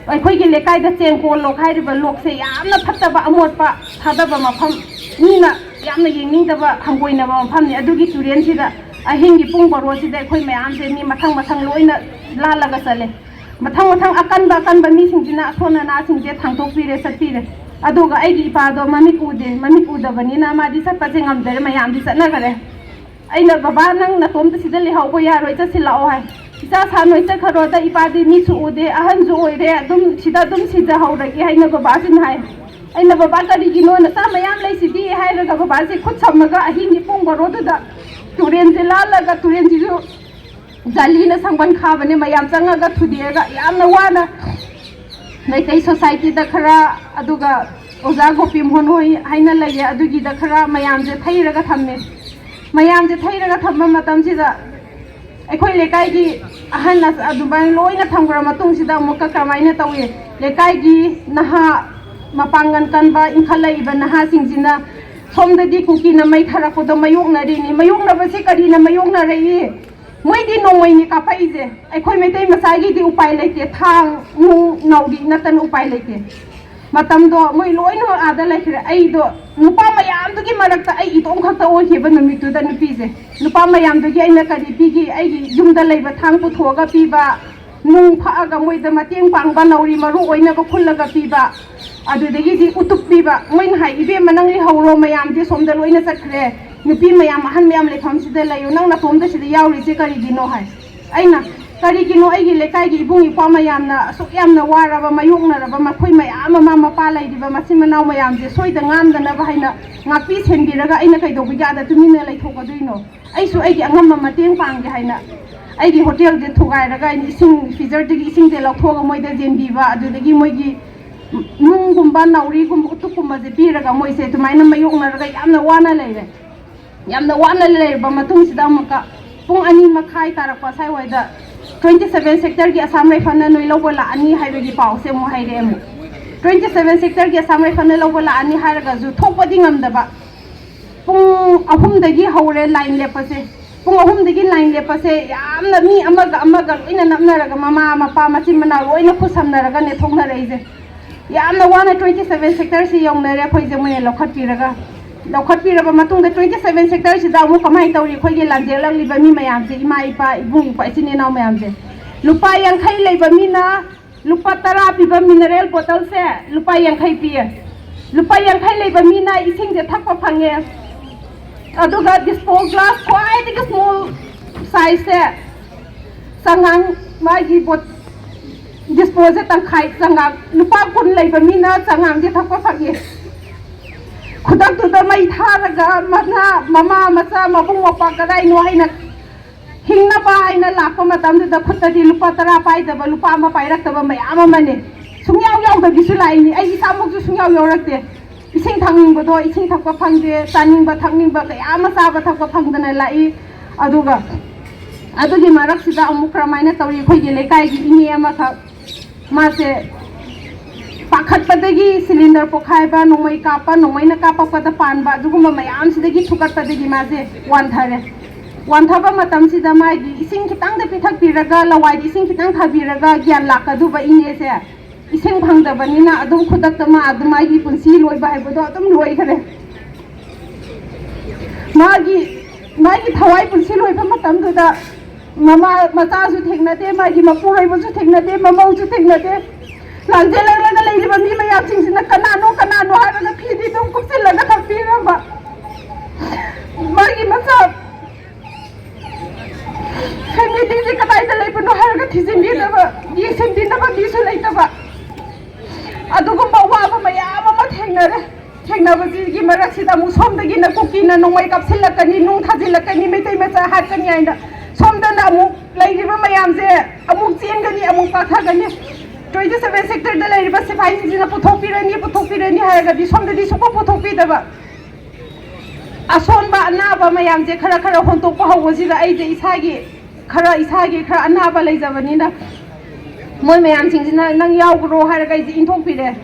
ꯑꯩꯈꯣꯏꯒꯤ ꯂꯩꯀꯥꯏꯗ ꯆꯦꯡꯀꯣꯜ ꯂꯣꯛ ꯍꯥꯏꯔꯤꯕ ꯂꯣꯛꯁꯦ ꯌꯥꯝꯅ ꯐꯠꯇꯕ, ꯑꯃꯣꯠꯄ ꯊꯥꯗꯕ ꯃꯐꯝ, ꯃꯤꯅ ꯌꯥꯝꯅ ꯌꯦꯡꯅꯤꯡꯗꯕ, ꯍꯪꯒꯣꯏꯅꯕ ꯃꯐꯝꯅꯤ꯫ ꯑꯗꯨꯒꯤ ꯇꯨꯔꯦꯟꯁꯤꯗ ꯑꯍꯤꯡꯒꯤ ꯄꯨꯡ ꯕꯥꯔꯣꯁꯤꯗ ꯑꯩꯈꯣꯏ ꯃꯌꯥꯝꯁꯦ ꯃꯤ ꯃꯊꯪ ꯃꯊꯪ ꯂꯣꯏꯅ ꯂꯥꯜꯂꯒ ꯆꯠꯂꯦ꯫ ꯃꯊꯪ ꯃꯊꯪ ꯑꯀꯟꯕ ꯑꯀꯟꯕ ꯃꯤꯁꯤꯡꯁꯤꯅ ꯑꯁꯣꯟ ꯑꯅꯥꯁꯤꯡꯁꯦ ꯊꯥꯡꯗꯣꯛꯄꯤꯔꯦ, ꯆꯠꯄꯤꯔꯦ꯫ ꯑꯗꯨꯒ ꯑꯩꯒꯤ ꯏꯄꯥꯗꯣ ꯃꯃꯤꯠ ꯎꯗꯦ, ꯃꯃꯤꯠ ꯎꯗꯕꯅꯤꯅ ꯃꯥꯗꯤ ꯆꯠꯄꯁꯦ ꯉꯝꯗꯔꯦ, ꯃꯌꯥꯝꯗꯤ ꯆꯠꯅꯈꯔꯦ꯫ ꯑꯩꯅ, "ꯕꯕꯥ, ꯅꯪ ꯅꯇꯣꯝꯇ ꯁꯤꯗ ꯂꯩꯍꯧꯕ ꯌꯥꯔꯣꯏ, ꯆꯠꯁꯤꯜꯂꯛꯑꯣ" ꯍꯥꯏ꯫ "ꯏꯆꯥ ꯁꯥ ꯅꯣꯏ ꯆꯠꯈ꯭ꯔꯣꯗ, ꯏꯄꯥꯗꯤ ꯃꯤꯠꯁꯨ ꯎꯗꯦ, ꯑꯍꯟꯁꯨ ꯑꯣꯏꯔꯦ, ꯑꯗꯨꯝ ꯁꯤꯗ ꯑꯗꯨꯝ ꯁꯤꯖꯍꯧꯔꯒꯦ" ꯍꯥꯏꯅ ꯕꯕꯥꯁꯤꯅ ꯍꯥꯏ꯫ ꯑꯩꯅ, "ꯕꯕꯥ, ꯀꯔꯤꯒꯤꯅꯣ, ꯅꯆꯥ ꯃꯌꯥꯝ ꯂꯩꯁꯤꯗꯤ?" ꯍꯥꯏꯔꯒ ꯕꯕꯥꯁꯦ ꯈꯨꯠ ꯁꯝꯃꯒ ꯑꯍꯤꯡꯒꯤ ꯄꯨꯡ ꯕꯥꯔꯣꯗꯨꯗ ꯇꯨꯔꯦꯟꯁꯦ ꯂꯥꯜꯂꯒ, ꯇꯨꯔꯦꯟꯁꯤꯁꯨ ꯖꯥꯂꯤꯅ ꯁꯪꯕꯟ ꯈꯥꯕꯅꯦ, ꯃꯌꯥꯝ ꯆꯪꯉꯒ ꯊꯨꯗꯦꯛꯑꯒ ꯌꯥꯝꯅ ꯋꯥꯅ ꯃꯩꯇꯩ ꯁꯣꯁꯥꯏꯇꯤꯗ ꯈꯔ, ꯑꯗꯨꯒ ꯑꯣꯖꯥ ꯒꯣꯄꯤꯃꯣꯍꯟ ꯍꯣꯏ ꯍꯥꯏꯅ ꯂꯩꯌꯦ, ꯑꯗꯨꯒꯤꯗ ꯈꯔ ꯃꯌꯥꯝꯁꯦ ꯊꯩꯔꯒ ꯊꯝꯃꯦ꯫ ꯃꯌꯥꯝꯁꯦ ꯊꯩꯔꯒ ꯊꯝꯕ ꯃꯇꯝꯁꯤꯗ ꯑꯩꯈꯣꯏ ꯂꯩꯀꯥꯏꯒꯤ ꯑꯍꯟ ꯑꯁ-, ꯑꯗꯨꯃꯥꯏꯅ ꯂꯣꯏꯅ ꯊꯝꯈ꯭ꯔ ꯃꯇꯨꯡꯁꯤꯗ ꯑꯃꯨꯛꯀ ꯀꯔꯝꯍꯥꯏꯅ ꯇꯧꯏ? ꯂꯩꯀꯥꯏꯒꯤ ꯅꯍꯥ ꯃꯄꯥꯡꯒꯜ ꯀꯟꯕ ꯏꯟꯈꯠꯂꯛꯏꯕ ꯅꯍꯥꯁꯤꯡꯁꯤꯅ ꯁꯣꯝꯗꯗꯤ ꯀꯨꯀꯤꯅ ꯃꯩ ꯊꯥꯔꯛꯄꯗꯣ ꯃꯌꯣꯛꯅꯔꯤꯅꯤ꯫ ꯃꯌꯣꯛꯅꯕꯁꯤ ꯀꯔꯤꯅ ꯃꯌꯣꯛꯅꯔꯛꯏ? ꯃꯣꯏꯗꯤ ꯅꯣꯡꯃꯩꯅꯤ ꯀꯥꯞꯄꯛꯏꯁꯦ꯫ ꯑꯩꯈꯣꯏ ꯃꯩꯇꯩ ꯃꯆꯥꯒꯤꯗꯤ ꯎꯄꯥꯏ ꯂꯩꯇꯦ꯫ ꯊꯥꯡ, ꯅꯨꯡ, ꯅꯥꯎꯔꯤ ꯅꯠꯇꯅ ꯎꯄꯥꯏ ꯂꯩꯇꯦ꯫ ꯃꯇꯝꯗꯣ ꯃꯣꯏ ꯂꯣꯏꯅꯃꯛ ꯑꯥꯗ ꯂꯩꯈ꯭ꯔꯦ꯫ ꯑꯩꯗꯣ ꯅꯨꯄꯥ ꯃꯌꯥꯝꯗꯨꯒꯤ ꯃꯔꯛꯇ ꯑꯩ ꯏꯇꯣꯝ ꯈꯛꯇ ꯑꯣꯏꯈꯤꯕ ꯅꯨꯃꯤꯠꯇꯨꯗ ꯅꯨꯄꯤꯁꯦ꯫ ꯅꯨꯄꯥ ꯃꯌꯥꯝꯗꯨꯒꯤ ꯑꯩꯅ ꯀꯔꯤ ꯄꯤꯈꯤ? ꯑꯩꯒꯤ ꯌꯨꯝꯗ ꯂꯩꯕ ꯊꯥꯡ ꯄꯨꯊꯣꯛꯑꯒ ꯄꯤꯕ, ꯅꯨꯡ ꯐꯛꯑꯒ ꯃꯣꯏꯗ ꯃꯇꯦꯡ ꯄꯥꯡꯕ, ꯅꯥꯎꯔꯤ ꯃꯔꯨ ꯑꯣꯏꯅꯕ ꯈꯨꯜꯂꯒ ꯄꯤꯕ, ꯑꯗꯨꯗꯒꯤꯗꯤ ꯎꯇꯨꯞ ꯄꯤꯕ꯫ ꯃꯣꯏꯅ ꯍꯥꯏ, "ꯏꯕꯦꯝꯃ, ꯅꯪ ꯂꯩꯍꯧꯔꯣ, ꯃꯌꯥꯝꯗꯤ ꯁꯣꯝꯗ ꯂꯣꯏꯅ ꯆꯠꯈ꯭ꯔꯦ, ꯅꯨꯄꯤ ꯃꯌꯥꯝ, ꯑꯍꯟ ꯃꯌꯥꯝ ꯂꯩꯐꯝꯁꯤꯗ ꯂꯩꯌꯨ, ꯅꯪ ꯅꯇꯣꯝꯗ ꯁꯤꯗ ꯌꯥꯎꯔꯤꯁꯦ ꯀꯔꯤꯒꯤꯅꯣ?" ꯍꯥꯏ꯫ ꯑꯩꯅ, "ꯀꯔꯤꯒꯤꯅꯣ ꯑꯩꯒꯤ ꯂꯩꯀꯥꯏꯒꯤ ꯏꯕꯨꯡ ꯏꯄ꯭ꯋꯥ ꯃꯌꯥꯝꯅ ꯑꯁꯨꯛ ꯌꯥꯝꯅ ꯋꯥꯔꯕ, ꯃꯥꯌꯣꯛꯅꯔꯕ, ꯃꯈꯣꯏ ꯃꯌꯥꯝ ꯑꯃ, ꯃꯄꯥ ꯂꯩꯔꯤꯕ ꯃꯆꯤꯟ ꯃꯅꯥꯎ ꯃꯌꯥꯝꯁꯦ ꯁꯣꯏꯗ ꯉꯥꯝꯗꯅꯕ ꯍꯥꯏꯅ ꯉꯥꯛꯄꯤ ꯁꯦꯟꯕꯤꯔꯒ ꯑꯩꯅ ꯀꯩꯗꯧꯕꯒꯤ ꯑꯥꯗ ꯇꯨꯃꯤꯟꯅ ꯂꯩꯊꯣꯛꯀꯗꯣꯏꯅꯣ? ꯑꯩꯁꯨ ꯑꯩꯒꯤ ꯑꯉꯝꯕ ꯃꯇꯦꯡ ꯄꯥꯡꯒꯦ" ꯍꯥꯏꯅ ꯑꯩꯒꯤ ꯍꯣꯇꯦꯜꯁꯦ ꯊꯨꯒꯥꯏꯔꯒ ꯑꯩꯅ ꯏꯁꯤꯡ, ꯐ꯭ꯔꯤꯖꯔꯗꯒꯤ ꯏꯁꯤꯡꯁꯦ ꯂꯧꯊꯣꯛꯑꯒ ꯃꯣꯏꯗ ꯌꯦꯟꯕꯤꯕ, ꯑꯗꯨꯗꯒꯤ ꯃꯣꯏꯒꯤ ꯅꯨꯡꯒꯨꯝꯕ, ꯅꯥꯎꯔꯤꯒꯨꯝꯕ, ꯎꯇꯨꯞꯀꯨꯝꯕꯁꯦ ꯄꯤꯔꯒ ꯃꯣꯏꯁꯦ ꯑꯗꯨꯃꯥꯏꯅ ꯃꯥꯌꯣꯛꯅꯔꯒ ꯌꯥꯝꯅ ꯋꯥꯅ ꯂꯩꯔꯦ꯫ ꯌꯥꯝꯅ ꯋꯥꯅ ꯂꯩꯔꯕ ꯃꯇꯨꯡꯁꯤꯗ ꯑꯃꯨꯛꯀ ꯄꯨꯡ ꯑꯅꯤ ꯃꯈꯥꯏ ꯇꯥꯔꯛꯄ ꯁ꯭ꯋꯥꯏꯋꯥꯏꯗ twenty seven sectorꯒꯤ ꯑꯁꯥꯝ ꯔꯥꯏꯐꯜꯅ ꯅꯣꯏ ꯂꯧꯕ ꯂꯥꯛꯑꯅꯤ ꯍꯥꯏꯕꯒꯤ ꯄꯥꯎꯁꯦ ꯑꯃꯨꯛ ꯍꯥꯏꯔꯛꯑꯦ꯫ ꯑꯃꯨꯛ twenty seven sectorꯒꯤ ꯑꯁꯥꯝ ꯔꯥꯏꯐꯜꯅ ꯂꯧꯕ ꯂꯥꯛꯑꯅꯤ ꯍꯥꯏꯔꯒꯁꯨ ꯊꯣꯛꯄꯗꯤ ꯉꯝꯗꯕ꯫ ꯄꯨꯡ ꯑꯍꯨꯝꯗꯒꯤ ꯍꯧꯔꯦ ꯂꯥꯏꯟ ꯂꯦꯞꯄꯁꯦ꯫ ꯄꯨꯡ ꯑꯍꯨꯝꯗꯒꯤ ꯂꯥꯏꯟ ꯂꯦꯞꯄꯁꯦ꯫ ꯌꯥꯝꯅ ꯃꯤ ꯑꯃꯒ ꯑꯃꯒ ꯂꯣꯏꯅ ꯅꯞꯅꯔꯒ, ꯃꯃꯥ, ꯃꯄꯥ, ꯃꯆꯤꯟ ꯃꯅꯥꯎ ꯂꯣꯏꯅ ꯈꯨꯠꯁꯝꯅꯔꯒꯅꯦ ꯊꯣꯛꯅꯔꯛꯏꯁꯦ꯫ ꯌꯥꯝꯅ ꯋꯥꯅ twenty seven sectorꯁꯤ ꯌꯧꯅꯔꯦ ꯑꯩꯈꯣꯏꯁꯦ ꯃꯣꯏꯅ ꯂꯧꯈꯠꯄꯤꯔꯒ꯫ ꯂꯧꯈꯠꯄꯤꯔꯕ ꯃꯇꯨꯡꯗ twenty seven sectorꯁꯤꯗ ꯑꯃꯨꯛ ꯀꯃꯥꯏꯅ ꯇꯧꯔꯤ? ꯑꯩꯈꯣꯏꯒꯤ ꯂꯥꯟꯖꯦꯜꯂꯛꯂꯤꯕ ꯃꯤ ꯃꯌꯥꯝꯁꯦ, ꯏꯃꯥ, ꯏꯄꯥ, ꯏꯕꯨꯡ, ꯏꯄ꯭ꯋꯥ, ꯏꯆꯤꯟ ꯏꯅꯥꯎ ꯃꯌꯥꯝꯁꯦ, ꯂꯨꯄꯥ ꯌꯥꯡꯈꯩ ꯂꯩꯕ ꯃꯤꯅ ꯂꯨꯄꯥ ꯇꯔꯥ ꯄꯤꯕ mineral bottleꯁꯦ ꯂꯨꯄꯥ ꯌꯥꯡꯈꯩ ꯄꯤꯌꯦ꯫ ꯂꯨꯄꯥ ꯌꯥꯡꯈꯩ ꯂꯩꯕ ꯃꯤꯅ ꯏꯁꯤꯡꯁꯦ ꯊꯛꯄ ꯐꯪꯉꯦ꯫ ꯑꯗꯨꯒ disposal glass ꯈ꯭ꯋꯥꯏꯗꯒꯤ small sizeꯁꯦ, ꯆꯉꯥꯡ, ꯃꯥꯒꯤ ꯕꯣꯠ-, disposalꯁꯦ ꯇꯪꯈꯥꯏ ꯆꯉꯥꯡ, ꯂꯨꯄꯥ ꯀꯨꯟ ꯂꯩꯕ ꯃꯤꯅ ꯆꯉꯥꯡꯁꯦ ꯊꯛꯄ ꯐꯪꯉꯦ꯫ ꯈꯨꯗꯛꯇꯨꯗ ꯃꯩ ꯊꯥꯔꯒ ꯃꯅꯥ, ꯃꯃꯥ, ꯃꯆꯥ, ꯃꯕꯨꯡ, ꯃꯧꯄ꯭ꯋꯥ ꯀꯗꯥꯏꯅꯣ ꯍꯥꯏꯅ ꯍꯤꯡꯅꯕ ꯍꯥꯏꯅ ꯂꯥꯛꯄ ꯃꯇꯝꯗꯨꯗ ꯈꯨꯠꯇꯗꯤ ꯂꯨꯄꯥ ꯇꯔꯥ ꯄꯥꯏꯗꯕ, ꯂꯨꯄꯥ ꯑꯃ ꯄꯥꯏꯔꯛꯇꯕ ꯃꯌꯥꯝ ꯑꯃꯅꯤ꯫ ꯁꯨꯡꯌꯥꯎ ꯌꯥꯎꯗꯕꯤꯁꯨ ꯂꯥꯛꯏꯅꯤ꯫ ꯑꯩ ꯏꯁꯥꯃꯛꯁꯨ ꯁꯨꯡꯌꯥꯎ ꯌꯥꯎꯔꯛꯇꯦ꯫ ꯏꯁꯤꯡ ꯊꯛꯅꯤꯡꯕꯗꯣ ꯏꯁꯤꯡ ꯊꯛꯄ ꯐꯪꯗꯦ, ꯆꯥꯅꯤꯡꯕ ꯊꯛꯅꯤꯡꯕ ꯀꯌꯥ ꯑꯃ ꯆꯥꯕ ꯊꯛꯄ ꯐꯪꯗꯅ ꯂꯥꯛꯏ꯫ ꯑꯗꯨꯒ ꯑꯗꯨꯒꯤ ꯃꯔꯛꯁꯤꯗ ꯑꯃꯨꯛ ꯀꯔꯝꯍꯥꯏꯅ ꯇꯧꯔꯤ? ꯑꯩꯈꯣꯏꯒꯤ ꯂꯩꯀꯥꯏꯒꯤ ꯏꯅꯦ ꯑꯃꯈꯛ, ꯃꯥꯁꯦ ꯄꯥꯈꯠꯄꯗꯒꯤ ꯁꯤꯂꯤꯟꯗꯔ ꯄꯣꯈꯥꯏꯕ, ꯅꯣꯡꯃꯩ ꯀꯥꯞꯄ, ꯅꯣꯡꯃꯩꯅ ꯀꯥꯞꯄꯛꯄꯗ ꯄꯥꯟꯕ, ꯑꯗꯨꯒꯨꯝꯕ ꯃꯌꯥꯝꯁꯤꯗꯒꯤ ꯐꯨꯒꯠꯄꯗꯒꯤ ꯃꯥꯁꯦ ꯋꯥꯟꯊꯔꯦ꯫ ꯋꯥꯟꯊꯕ ꯃꯇꯝꯁꯤꯗ ꯃꯥꯒꯤ ꯏꯁꯤꯡ ꯈꯤꯇꯪꯗ ꯄꯤꯊꯛꯄꯤꯔꯒ, ꯂꯋꯥꯏꯗ ꯏꯁꯤꯡ ꯈꯤꯇꯪ ꯊꯥꯕꯤꯔꯒ ꯒ꯭ꯌꯥꯟ ꯂꯥꯛꯀꯗꯧꯕ ꯏꯅꯦꯁꯦ, ꯏꯁꯤꯡ ꯐꯪꯗꯕꯅꯤꯅ ꯑꯗꯨꯝ ꯈꯨꯗꯛꯇ ꯃꯥ ꯑꯗꯨꯝ ꯃꯥꯒꯤ ꯄꯨꯟꯁꯤ ꯂꯣꯏꯕ ꯍꯥꯏꯕꯗꯣ ꯑꯗꯨꯝ ꯂꯣꯏꯈꯔꯦ꯫ ꯃꯥꯒꯤ ꯃꯥꯒꯤ ꯊꯋꯥꯏ ꯄꯨꯟꯁꯤ ꯂꯣꯏꯕ ꯃꯇꯝꯗꯨꯗ ꯃꯃꯥ ꯃꯆꯥꯁꯨ ꯊꯦꯡꯅꯗꯦ, ꯃꯥꯒꯤ ꯃꯄꯨꯔꯣꯏꯕꯁꯨ ꯊꯦꯡꯅꯗꯦ, ꯃꯃꯧꯁꯨ ꯊꯦꯡꯅꯗꯦ꯫ ꯂꯥꯟꯖꯦꯜꯂꯛꯂꯒ ꯂꯩꯔꯤꯕ ꯃꯤ ꯃꯌꯥꯝꯁꯤꯡꯁꯤꯅ ꯀꯅꯥꯅꯣ ꯀꯅꯥꯅꯣ ꯍꯥꯏꯔꯒ ꯐꯤꯗꯤ ꯑꯗꯨꯝ ꯀꯨꯞꯁꯤꯜꯂꯒ ꯊꯝꯕꯤꯔꯝꯕ꯫ ꯃꯥꯒꯤ ꯃꯆꯥ ꯐꯦꯃꯤꯂꯤꯁꯦ ꯀꯗꯥꯏꯗ ꯂꯩꯕꯅꯣ ꯍꯥꯏꯔꯒ ꯊꯤꯖꯤꯟꯕꯤꯅꯕ, ꯌꯦꯡꯁꯤꯟꯕꯤꯅꯕ ꯃꯤꯁꯨ ꯂꯩꯇꯕ꯫ ꯑꯗꯨꯒꯨꯝꯕ ꯑꯋꯥꯕ ꯃꯌꯥꯝ ꯑꯃ ꯊꯦꯡꯅꯔꯦ꯫ ꯊꯦꯡꯅꯕꯁꯤꯒꯤ ꯃꯔꯛꯁꯤꯗ ꯑꯃꯨꯛ ꯁꯣꯝꯗꯒꯤꯅ ꯀꯨꯀꯤꯅ ꯅꯣꯡꯃꯩ ꯀꯥꯞꯁꯤꯜꯂꯛꯀꯅꯤ, ꯅꯨꯡ ꯊꯥꯖꯤꯜꯂꯛꯀꯅꯤ, ꯃꯩꯇꯩ ꯃꯆꯥ ꯍꯥꯠꯀꯅꯤ ꯍꯥꯏꯅ ꯁꯣꯝꯗꯅ ꯑꯃꯨꯛ ꯂꯩꯔꯤꯕ ꯃꯌꯥꯝꯁꯦ ꯑꯃꯨꯛ ꯆꯦꯟꯒꯅꯤ, ꯑꯃꯨꯛ ꯄꯥꯛꯊꯒꯅꯤ꯫ Twenty seven sector ꯗ ꯂꯩꯔꯤꯕ ꯁꯤꯐꯥꯏꯁꯤꯡꯁꯤꯅ ꯄꯨꯊꯣꯛꯄꯤꯔꯅꯤ, ꯄꯨꯊꯣꯛꯄꯤꯔꯅꯤ ꯍꯥꯏꯔꯒꯗꯤ ꯁꯣꯝꯗꯗꯤ ꯁꯨꯡꯄꯨ ꯄꯨꯊꯣꯛꯄꯤꯗꯕ꯫ ꯑꯁꯣꯟꯕ ꯑꯅꯥꯕ ꯃꯌꯥꯝꯁꯦ ꯈꯔ ꯈꯔ ꯍꯣꯟꯇꯣꯛꯄ ꯍꯧꯕꯁꯤꯗ ꯑꯩꯁꯦ ꯏꯁꯥꯒꯤ ꯈꯔ ꯏꯁꯥꯒꯤ ꯈꯔ ꯑꯅꯥꯕ ꯂꯩꯖꯕꯅꯤꯅ ꯃꯣꯏ ꯃꯌꯥꯝꯁꯤꯡꯁꯤꯅ ꯅꯪ ꯌꯥꯎꯈ꯭ꯔꯣ ꯍꯥꯏꯔꯒ ꯑꯩꯁꯦ ꯏꯟꯊꯣꯛꯄꯤꯔꯦ꯫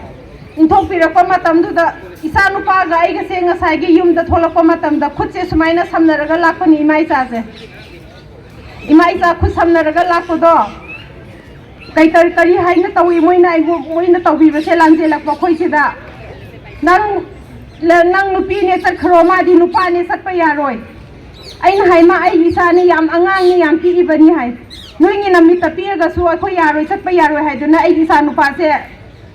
ꯏꯟꯊꯣꯛꯄꯤꯔꯛꯄ ꯃꯇꯝꯗꯨꯗ ꯏꯆꯥ ꯅꯨꯄꯥꯒ ꯑꯩꯒꯁꯦ ꯉꯁꯥꯏꯒꯤ ꯌꯨꯝꯗ ꯊꯣꯛꯂꯛꯄ ꯃꯇꯝꯗ ꯈꯨꯠꯁꯦ ꯁꯨꯃꯥꯏꯅ ꯁꯝꯅꯔꯒ ꯂꯥꯛꯄꯅꯤ ꯏꯃꯥ ꯏꯆꯥꯁꯦ꯫ ꯏꯃꯥ ꯏꯆꯥ ꯈꯨꯠ ꯁꯝꯅꯔꯒ ꯂꯥꯛꯄꯗꯣ ꯀꯩ ꯀꯔꯤ ꯀꯔꯤ ꯍꯥꯏꯅ ꯇꯧꯏ? ꯃꯣꯏꯅ ꯑꯩꯕꯨ ꯃꯣꯏꯅ ꯇꯧꯕꯤꯕꯁꯦ ꯂꯥꯟꯖꯦꯜꯂꯛꯄ ꯑꯩꯈꯣꯏꯁꯤꯗ꯫ ꯅꯪ ꯅꯪ ꯅꯨꯄꯤꯅꯦ ꯆꯠꯈ꯭ꯔꯣ, ꯃꯥꯗꯤ ꯅꯨꯄꯥꯅꯦ ꯆꯠꯄ ꯌꯥꯔꯣꯏ꯫ ꯑꯩꯅ ꯍꯥꯏ ꯃꯥ ꯑꯩꯒꯤ ꯏꯆꯥꯅꯤ, ꯌꯥꯝ ꯑꯉꯥꯡꯅꯤ, ꯌꯥꯝ ꯄꯤꯛꯏꯕꯅꯤ ꯍꯥꯏ꯫ ꯅꯣꯏꯒꯤ ꯅꯃꯤꯠꯇ ꯄꯤꯛꯑꯒꯁꯨ ꯑꯩꯈꯣꯏ ꯌꯥꯔꯣꯏ, ꯆꯠꯄ ꯌꯥꯔꯣꯏ ꯍꯥꯏꯗꯨꯅ ꯑꯩꯒꯤ ꯏꯆꯥ ꯅꯨꯄꯥꯁꯦ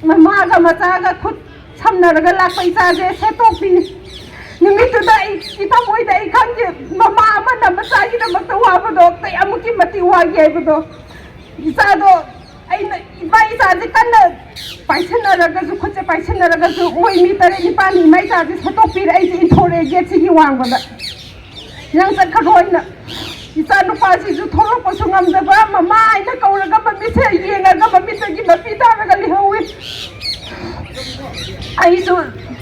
ꯃꯃꯥꯒ ꯃꯆꯥꯒ ꯈꯨꯠ ꯁꯝꯅꯔꯒ ꯂꯥꯛꯄ ꯏꯆꯥꯁꯦ ꯁꯦꯠꯇꯣꯛꯄꯤ꯫ ꯅꯨꯃꯤꯠꯇꯨꯗ ꯑꯩ ꯏꯊꯃꯣꯏꯗ ꯑꯩ ꯈꯪꯗꯦ, ꯃꯃꯥ ꯑꯃꯅ ꯃꯆꯥꯒꯤꯗꯃꯛꯇ ꯋꯥꯕꯗꯣ ꯀꯌꯥꯃꯨꯛꯀꯤ ꯃꯇꯤꯛ ꯋꯥꯒꯦ ꯍꯥꯏꯕꯗꯣ꯫ ꯏꯆꯥꯗꯣ ꯑꯩꯅ ꯏꯃꯥ ꯏꯆꯥꯁꯦ ꯀꯟꯅ ꯄꯥꯏꯁꯤꯟꯅꯔꯒꯁꯨ, ꯈꯨꯠꯁꯦ ꯄꯥꯏꯁꯤꯟꯅꯔꯒꯁꯨ ꯃꯣꯏ ꯃꯤ ꯇꯔꯦꯠ ꯅꯤꯄꯥꯜꯅꯤ ꯏꯃꯥ ꯏꯆꯥꯁꯦ ꯁꯦꯠꯇꯣꯛꯄꯤꯔꯦ꯫ ꯑꯩꯁꯦ ꯏꯟꯊꯣꯔꯛꯑꯦ ꯒꯦꯠꯁꯤꯒꯤ ꯋꯥꯡꯃꯗ꯫ ꯅꯪ ꯆꯠꯈ꯭ꯔꯣꯅ꯫ ꯏꯆꯥ ꯅꯨꯄꯥꯁꯤꯁꯨ ꯊꯣꯛꯂꯛꯄꯁꯨ ꯉꯝꯗꯕ, ꯃꯃꯥ ꯍꯥꯏꯅ ꯀꯧꯔꯒ ꯃꯃꯤꯠꯁꯦ ꯌꯦꯡꯉꯒ ꯃꯃꯤꯠꯇꯒꯤ ꯃꯄꯤ ꯇꯥꯔꯒ ꯂꯩꯍꯧꯏ꯫ ꯑꯩꯁꯨ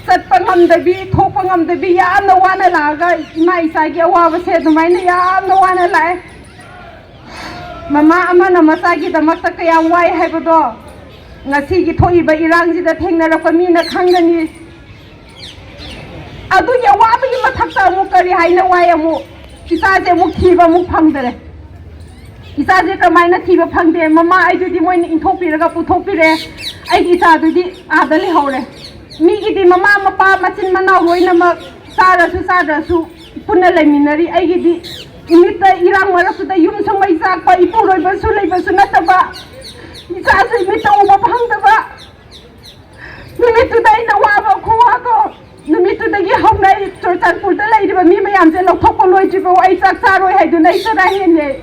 ꯆꯠ ꯉꯝꯗꯕꯤ, ꯊꯣꯛꯄ ꯉꯝꯗꯕꯤ, ꯌꯥꯝꯅ ꯋꯥꯅ ꯂꯥꯛꯑꯒ ꯏꯃꯥ ꯏꯆꯥꯒꯤ ꯑꯋꯥꯕꯁꯦ ꯑꯗꯨꯃꯥꯏꯅ ꯌꯥꯝꯅ ꯋꯥꯅ ꯂꯥꯛꯑꯦ꯫ ꯃꯃꯥ ꯑꯃꯅ ꯃꯆꯥꯒꯤꯗꯃꯛꯇ ꯀꯌꯥꯝ ꯋꯥꯏ ꯍꯥꯏꯕꯗꯣ ꯉꯁꯤꯒꯤ ꯊꯣꯛꯏꯕ ꯏꯔꯥꯡꯁꯤꯗ ꯊꯦꯡꯅꯔꯛꯄ ꯃꯤꯅ ꯈꯪꯒꯅꯤ꯫ ꯑꯗꯨꯒꯤ ꯑꯋꯥꯕꯒꯤ ꯃꯊꯛꯇ ꯑꯃꯨꯛ ꯀꯔꯤ ꯍꯥꯏꯅ ꯋꯥꯏ ꯑꯃꯨꯛ? ꯏꯆꯥꯁꯦ ꯑꯃꯨꯛ ꯊꯤꯕ ꯑꯃꯨꯛ ꯐꯪꯗꯔꯦ꯫ ꯏꯆꯥꯁꯦ ꯀꯃꯥꯏꯅ ꯊꯤꯕ ꯐꯪꯗꯦ? ꯃꯃꯥ ꯑꯩꯗꯨꯗꯤ ꯃꯣꯏꯅ ꯏꯟꯊꯣꯛꯄꯤꯔꯒ ꯄꯨꯊꯣꯛꯄꯤꯔꯦ꯫ ꯑꯩꯒꯤ ꯏꯆꯥꯗꯨꯗꯤ ꯑꯥꯗ ꯂꯩꯍꯧꯔꯦ꯫ ꯃꯤꯒꯤꯗꯤ ꯃꯃꯥ ꯃꯄꯥ ꯃꯆꯤꯟ ꯃꯅꯥꯎ ꯂꯣꯏꯅꯃꯛ ꯆꯥꯔꯁꯨ ꯆꯥꯗ꯭ꯔꯁꯨ ꯄꯨꯟꯅ ꯂꯩꯃꯤꯟꯅꯔꯤ꯫ ꯑꯩꯒꯤꯗꯤ ꯏꯃꯤꯠꯇ ꯏꯔꯥꯡ ꯃꯔꯛꯇꯨꯗ ꯌꯨꯝꯁꯨ ꯃꯩ ꯆꯥꯛꯄ, ꯏꯄꯨꯔꯣꯏꯕꯁꯨ ꯂꯩꯕꯁꯨ ꯅꯠꯇꯕ, ꯏꯆꯥꯁꯨ ꯏꯃꯤꯠꯇ ꯎꯕ ꯐꯪꯗꯕ꯫ ꯅꯨꯃꯤꯠꯇꯨꯗ ꯑꯩꯅ ꯋꯥꯕ ꯈꯨꯋꯥꯗꯣ, ꯅꯨꯃꯤꯠꯇꯨꯗꯒꯤ ꯍꯧꯅ ꯑꯩ ꯆꯨꯔꯆꯥꯟꯄꯨꯔꯗ ꯂꯩꯔꯤꯕ ꯃꯤ ꯃꯌꯥꯝꯁꯦ ꯂꯧꯊꯣꯛꯄ ꯂꯣꯏꯗ꯭ꯔꯤꯕ ꯑꯩ ꯆꯥꯛ ꯆꯥꯔꯣꯏ ꯍꯥꯏꯗꯨꯅ ꯑꯩ ꯆꯔꯥ ꯍꯦꯟꯂꯦ꯫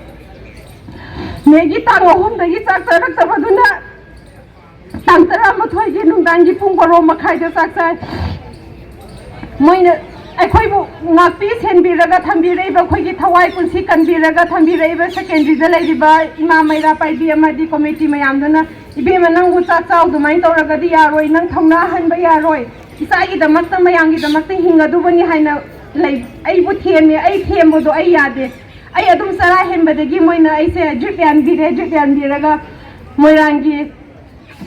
ꯃꯦꯒꯤ ꯇꯥꯡ ꯑꯍꯨꯝꯗꯒꯤ ꯆꯥꯛ ꯆꯥꯔꯛꯇꯕꯗꯨꯅ ꯇꯥꯡ ꯇꯔꯥꯃꯥꯊꯣꯏꯒꯤ ꯅꯨꯡꯗꯥꯡꯒꯤ ꯄꯨꯡ ꯕꯥꯔꯣ ꯃꯈꯥꯏꯗ ꯆꯥꯛ ꯆꯥꯏ꯫ ꯃꯣꯏꯅ ꯑꯩꯈꯣꯏꯕꯨ ꯉꯥꯛꯄꯤ ꯁꯦꯟꯕꯤꯔꯒ ꯊꯝꯕꯤꯔꯛꯏꯕ, ꯑꯩꯈꯣꯏꯒꯤ ꯊꯋꯥꯏ ꯄꯨꯟꯁꯤ ꯀꯟꯕꯤꯔꯒ ꯊꯝꯕꯤꯔꯛꯏꯕ ꯁꯦꯀꯦꯟꯗ꯭ꯔꯤꯗ ꯂꯩꯔꯤꯕ ꯏꯃꯥ ꯃꯩꯔꯥ ꯄꯥꯏꯕꯤ ꯑꯃꯗꯤ ꯀꯣꯃꯤꯇꯤ ꯃꯌꯥꯝꯗꯨꯅ, "ꯏꯕꯦꯝꯃ, ꯅꯪꯕꯨ ꯆꯥꯛ ꯆꯥꯎ, ꯑꯗꯨꯃꯥꯏꯅ ꯇꯧꯔꯒꯗꯤ ꯌꯥꯔꯣꯏ, ꯅꯪ ꯊꯧꯅꯥ ꯍꯟꯕ ꯌꯥꯔꯣꯏ, ꯏꯆꯥꯒꯤꯗꯃꯛꯇ, ꯃꯌꯥꯝꯒꯤꯗꯃꯛꯇ ꯍꯤꯡꯒꯗꯧꯕꯅꯤ" ꯍꯥꯏꯅ ꯂꯩ꯫ ꯑꯩꯕꯨ ꯊꯦꯝꯃꯦ, ꯑꯩ ꯊꯦꯝꯕꯗꯣ ꯑꯩ ꯌꯥꯗꯦ꯫ ꯑꯩ ꯑꯗꯨꯝ ꯆꯔꯥ ꯍꯦꯟꯕꯗꯒꯤ ꯃꯣꯏꯅ ꯑꯩꯁꯦ ꯗ꯭ꯔꯤꯞ ꯌꯥꯟꯕꯤꯔꯦ, ꯗ꯭ꯔꯤꯞ ꯌꯥꯟꯕꯤꯔꯒ ꯃꯣꯏꯔꯥꯡꯒꯤ